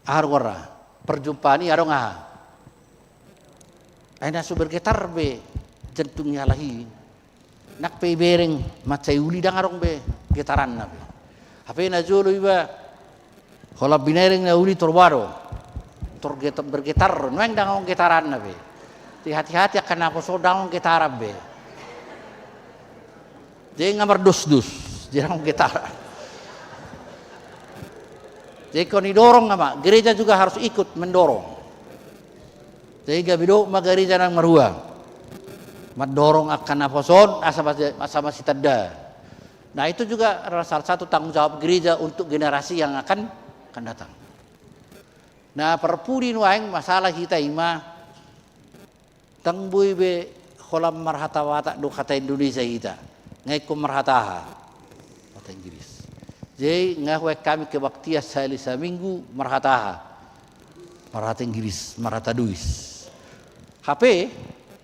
aha do goarna, perjumpaan i adong aha. Ai na so bergetar be jantung ni halak i. Nang pe ibereng mansai uli ndang adong be getaranna be. Hape na jolo iba holan binereng na uli tor boha do. Tor get-, bergetar, nuaeng ndang adong getaranna be. Jadi hati-hati angka naposo on, ndang adong getaran be. Jadi nga mardosdos, jadi ndang adong getaran. Jadi ingkon didorong nama, gereja juga harus ikut mendorong. Jadi gabe dohot ma gereja na marhua mandorong angka naposo on asa mas-, asa masitanda. Nah, itu juga adalah salah satu tanggung jawab gereja untuk generasi yang akan, akan datang. Na parpudi nuaeng masalah hita i ma, ndang boi be holan marhata Batak dohot hata Indonesia hita. Nga ingkon marhata aha? Hata Inggris. Jadi nga hubaen hami kebaktian sahali saminggu marhata aha? Marhata Inggris, marhata Dois. Hape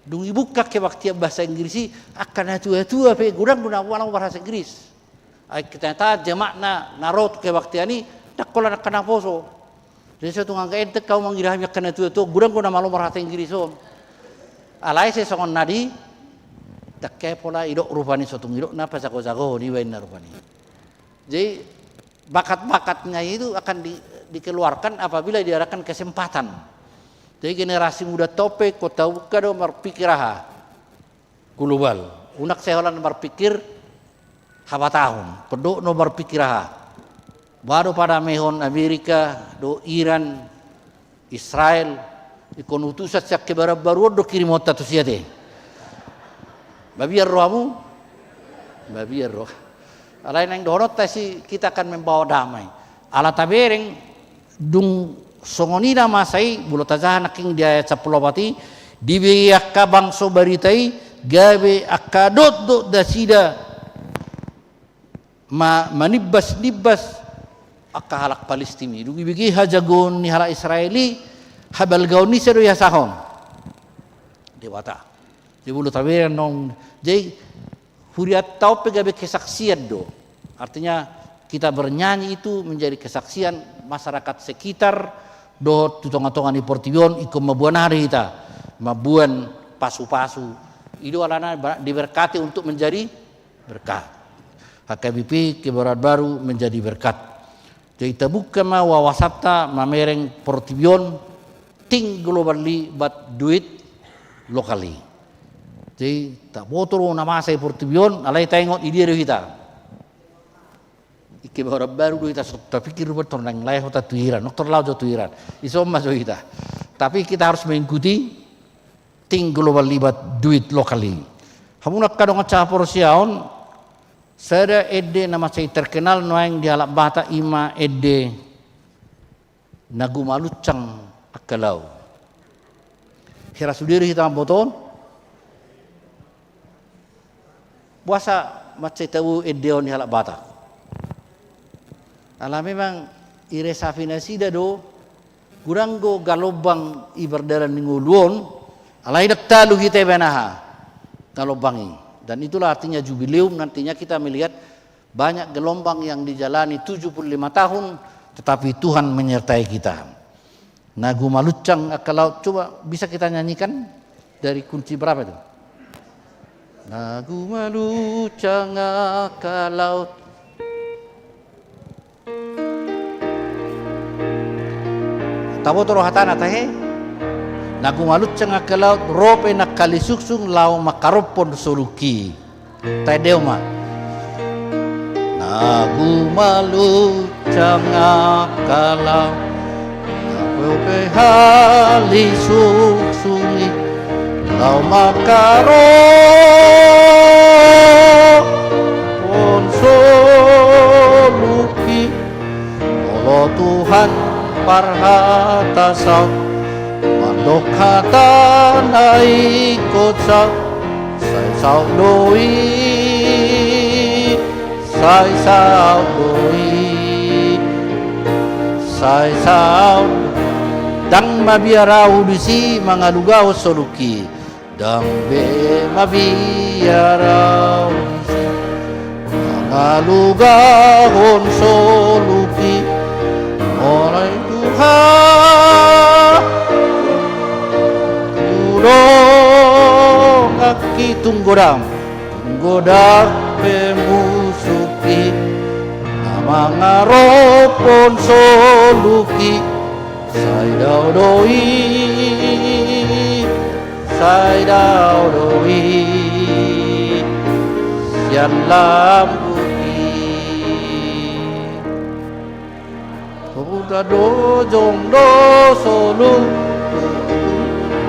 dung dibuka kebaktian bahasa Inggris i, angka natua-tua pe godang do na malo marhata Inggris. Ai ternyata jemaat na, na ro tu kebaktian i ndang holan angka naposo. Jadi so tung angka ente, hamu mangira hami angka natua-tua, godang do na malo marhata Inggris on. Alai sai songon na di, ndang pola idok rupani, so tung idok na pajago-jagohon i baenna rupani. Jadi bakat-bakatnya itu akan di-, dikeluarkan apabila diadakan kesempatan. Jadi generasi muda on pe ingkon tabuka do marpikir aha? Global. Unang sai holan marpikir habatahon. Ingkon do marpikir aha? Boha do padamehon Amerika dohot Iran, Israel, ingkon utusan sian kebaruan baru on do kirimhonta tu sia te. Mabiar rohamu? Mabiar roha. Alai naeng dohononta i, kita akan membawa damai. Ala tabereng, dung songon i na masa i, molo tajaha nangkin di ayat sampulu opat i, dibege angka bangso barita i, gabe angka dotdot nasida ma-, manimbasnimbas angka halak Palistim i. Dung dibege hajagoon ni halak Israel i, habalgaon ni ise do diasahon? Debata. Jadi molo tabereng nang, jadi hurianta on pe gabe kesaksian do. Artinya kita bernyanyi itu menjadi kesaksian masyarakat sekitar dohot tu tonga-tonga ni portibi on, ingkon mamboan aha do hita? Mamboan pasu-pasu. I do alana ba-, diberkati untuk menjadi berkat. H K B P Kebaruan Baru menjadi berkat. Jadi tabuka ma wawasanta mamereng portibi on, think globally but do it locally. Jadi taboto do na masa i portibi on, alai taingot i dia do hita? I Kebaruan Baru do hita, so tapikir do tor naeng laho hita tu Iran, tor laho jo tu Iran. Dison ma jo hita. Tapi kita harus mengikuti think globally but do it locally. Hamu angka dongan sahaporseaon, sada ende na mansai terkenal nuaeng di halak Batak i ma ende na gumaluncang angka laut. Hira sude do hita mamboto on? Boasa mansai tabo ende on di halak Batak? Ala memang iresapi nasida do, godang do galombang i mardalan di ngolu on, alai ndang talu hita ibaen aha? Galombang i. Dan itulah artinya jubileum, nantinya kita melihat banyak gelombang yang dijalani tujuh puluh lima tahun, tetapi Tuhan menyertai kita. Na gumaluncang angka laut, coba bisa kita nyanyikan dari kunci berapa itu? Na gumaluncang angka laut. Taboto rohatana tahe? Na gumaluncang angka laut, ro pe nangkalisuksung laho mangkarophon soluki. Taendehon ma. Na gumaluncang angka laut, na ro pe hali suksung i, laho mangkarophon soluki. Molo Tuhan parhata saut, mandok hata na ingkon saut, sai saut do i, sai saut do i, sai saut. Ndang mabiar ahu disi mangalugahon soluki. Ndang be mabiar ahu disi mangalugahon soluki. Molo Tuhan tu donganki, tung godang, tung godang pe musuhi na mangarophon soluki, sai dao do i, sai dao do i sian lambungki. Huta do jong do solu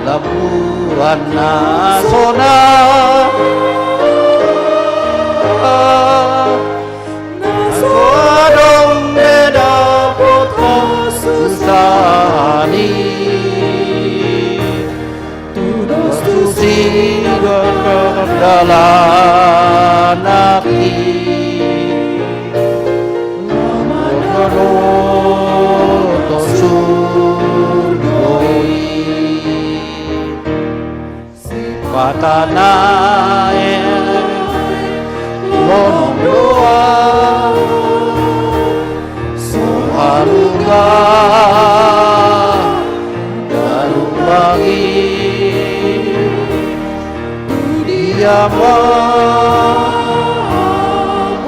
lambuan na sonang. Na so adong be dapot hasusaan i, tudos tusi do dalan nangkin, laho tu surgo i. Sipata na i lonom do ahu, so halumpang, halumpang i. Tu dia ma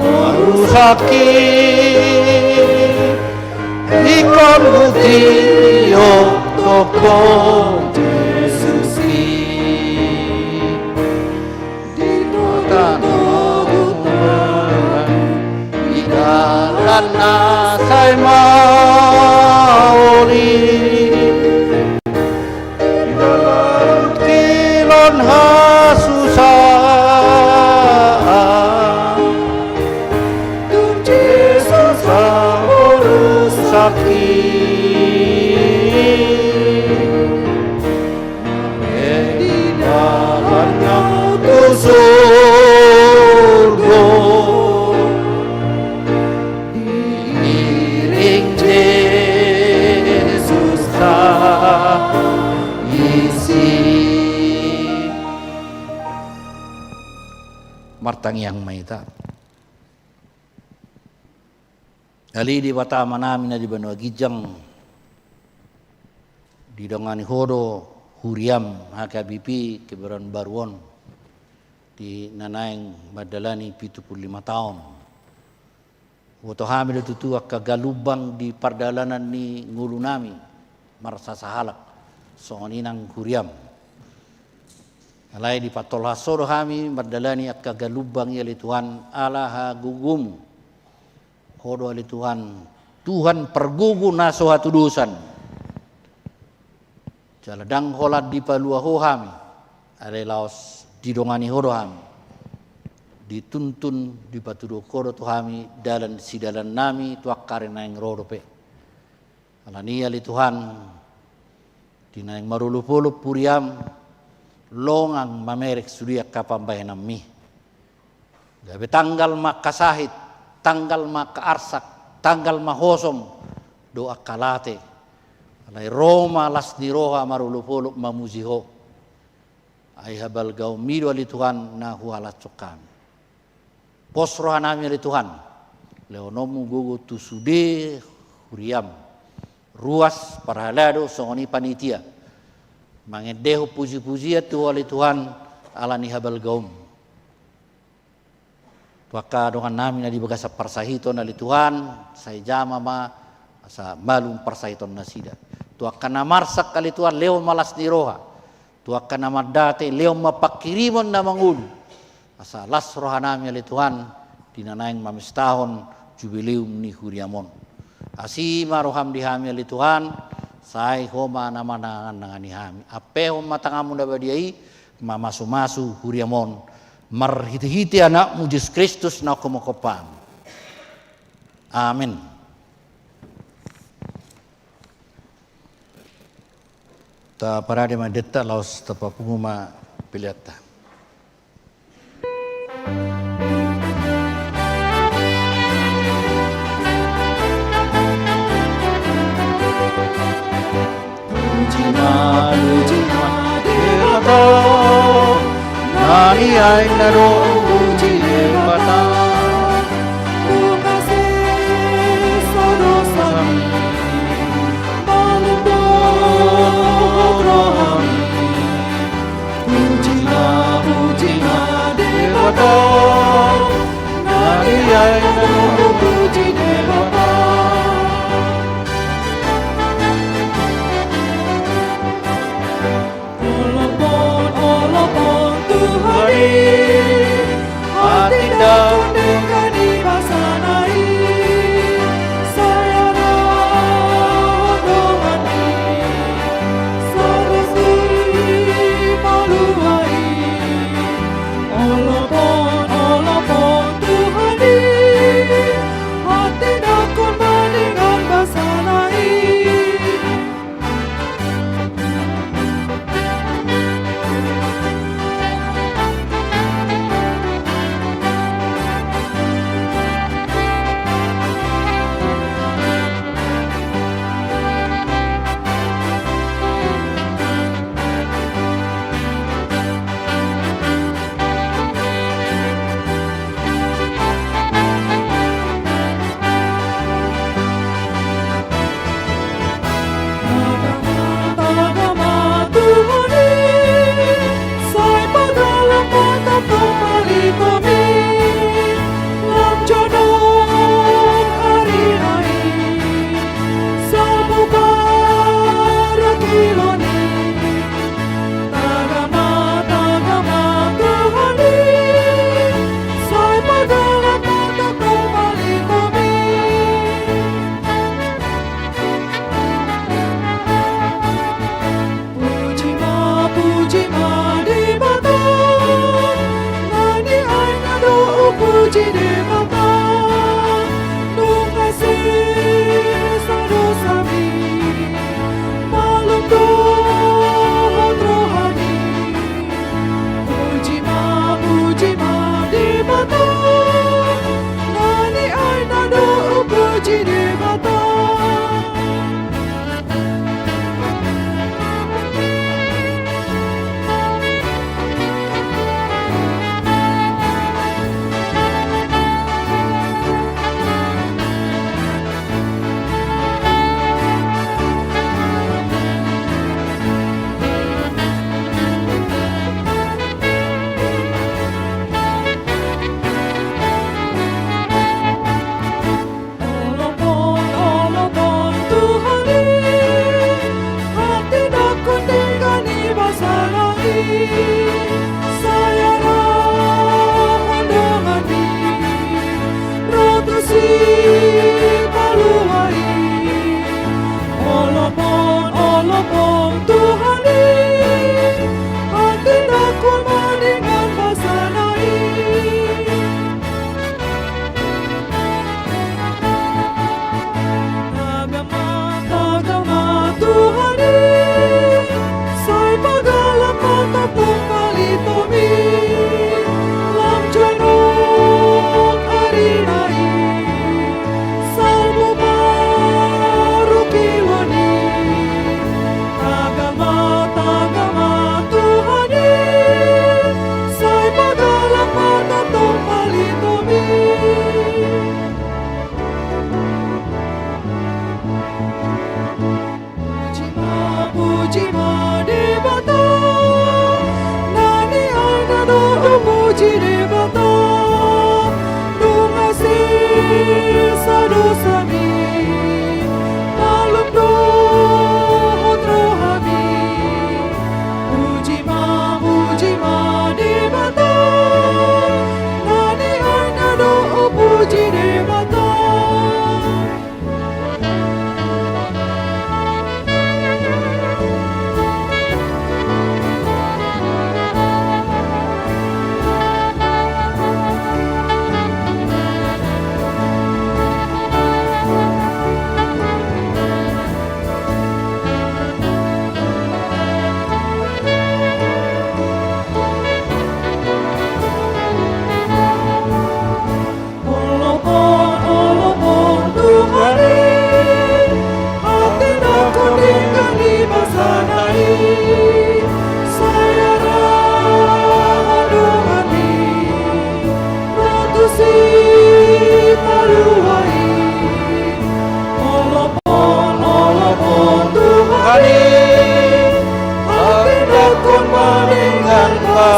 ahu sangkip, ingkon hutio tongtong Jesus i. Di tongtong togu, di dalan na sai maol i, di dalan tingki on hasusaan, tung Jesus ahu sangkip. Di dalan na tu surgo, diiring Jesus isi. Martangiang ma hita. Ale Debata Amanami na di banua ginjang, didongani Ho do huriaM H K B P Kebayoran Baru on di na naeng mandalani pitu pulu lima taon. Huboto hami do tutu angka galumbang di pardalanan ni ngolunami, marsasahalak, songon i nang huriaM. Alai dipatolhas Ho do hami mandalani angka galumbang i ale Tuhan, ala hagogoonMu. Ho do ale Tuhan, Tuhan pargogo na so hatudosan. Jala ndang holan dipalua Ho hami, alai laos didongani Ho do hami. Dituntun, dipatuduhon Ho do tu hami dalan sidalannami tu angka ari naeng ro dope. Alani i ale Tuhan, di naeng marolopolop huriaM, longang mamereng sude angka pambahenanmi. Gabe tanggal ma angka sahit, tanggal ma angka arsak, tanggal ma hosom dohot angka late. Alai ro ma las ni roha marolopolop mamuji Ho. Ai habalgaonMi do ale Tuhan na huhalashon hami. Pos rohanami ale Tuhan, lehononMu gogo tu sude huriaM, ruas, parhalado, songon i panitia, mangendehon pujipujian tu Ho ale Tuhan, alani habalgaonMu. Tu angka dongannami na di bagasan parsahiton ale Tuhan, sai jamah ma asa malum parsahiton nasida. Tu angka na marsak ale Tuhan, lehon ma las ni roha. Tu angka na mandate, lehon ma panghirimon na mangolu. Asa las rohanami ale Tuhan, di na naeng mamestahon jubileum ni huriam on. Asi ma roham di hami ale Tuhan, sai Ho ma na manangan-nangani hami. Ampehon ma tanganmu na badia i, mamasu-masu huriam on. Marhite-hite Anakmu Jesus Kristus na Ho mangkophon. Amin. Taparade ma endenta laos tapapungu ma peleanta. Puji ma, puji ma Debata, na niaina do puji Debata. Dung asa sada sami, malum dohot rohami. Puji ma, puji ma Debata, na niaina do puji Debata. Olopon, olopon Tuhan i, hatindanghon denggan ni basana i, sai adong donganna, sai ro sipalua i. Olopon, olopon Tuhan i, hatindanghon ma denggan basana i. Taga ma, taga ma Tuhan i, sai pagala mata pamali hami. Puji ma, puji ma Debata, na niaina do puji Debata, dung asa sada sami. Malum dohot rohami. Puji ma, puji ma Debata, na niaina do puji Debata. Olopon, olopon Tuhan i, hatindanghon denggan ni basana i, sai adong donganna, ro tu sipalua i. Olopon, olopon Tuhan i, hatindanghon ma denggan basana i. Taga ma, taga ma Tuhan i, sai pagala mata pamali hami. Lam jonok ari na i, salpu parungkilon i. Taga ma, taga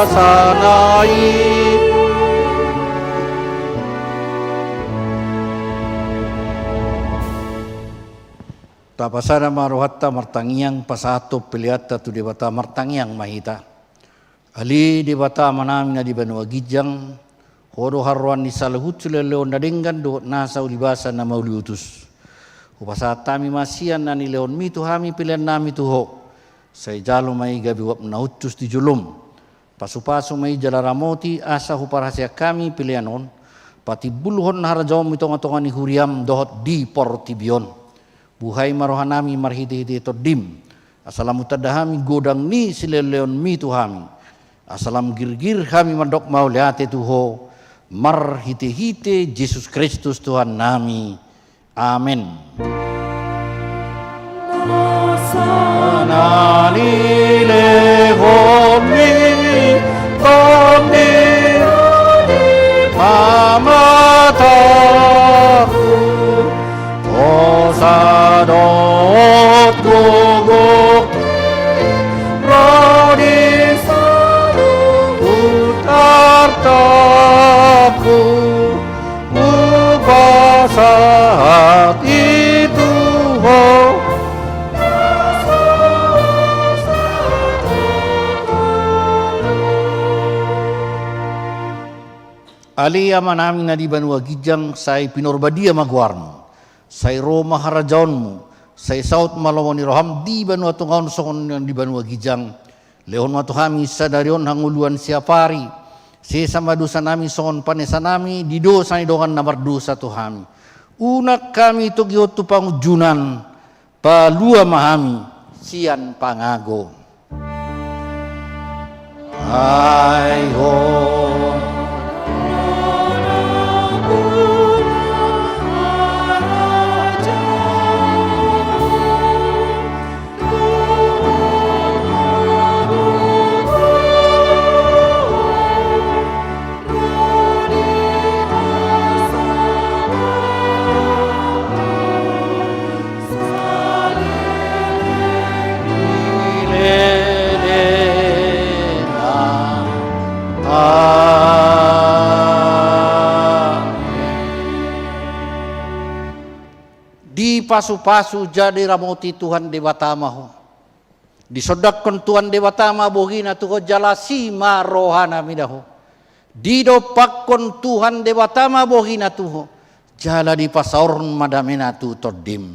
Sanai. Tapasada ma rohanta martangiang, pasahathon peleanta tu Debata. Martangiang ma hita. Ale Debata Amanami na di banua ginjang, Ho do haroroan ni saluhut silehonlehon na denggan dohot nasa ulibasa na mauliutus. Hupasahat hami ma sian na nilehonmi tu hami peleannami tu Ho. Sai jalo ma i gabe uap na hushus di jolom. Pasupasu ma i jala ramoti asa huparhaseang hami pelean on patimbulhon harajaonmu di tongatonga ni huriam dohot di portibi on. Buhai ma rohanami marhitehite Tondim, asa lam hutanda hami godang ni silehonlehonmi tu hami, asa lam girgir hami mandok mauliate tu Ho, marhitehite Jesus Kristus Tuhannami. Amen. Nasa na nilehonmi Tondim, mamataku, hosa dohot gogo, ro di saluhut artaku, hupasahat i tu Ho. Ale Amanami na di banua ginjang, sai pinarbadia ma goarmu. Sai ro ma harajaonmu. Sai saut ma lomo ni roham di banua tonga on songon na di banua ginjang. Lehon ma tu hami sadari on hangoluan siapari. Sesa ma dosanami songon panesanami di dosa ni dongan na mardosa tu hami. Unang hami togihon tu pangunjunan. Palua ma hami sian pangago. Ai Ho. Dipasupasu jala diramoti Tuhan Debata ma ho. Disondangkon Tuhan Debata ma bohina tu ho jala asi ma rohanami da ho. Didompakkon Tuhan Debata ma bohina tu ho jala dipasaorhon ma damena tu tondim.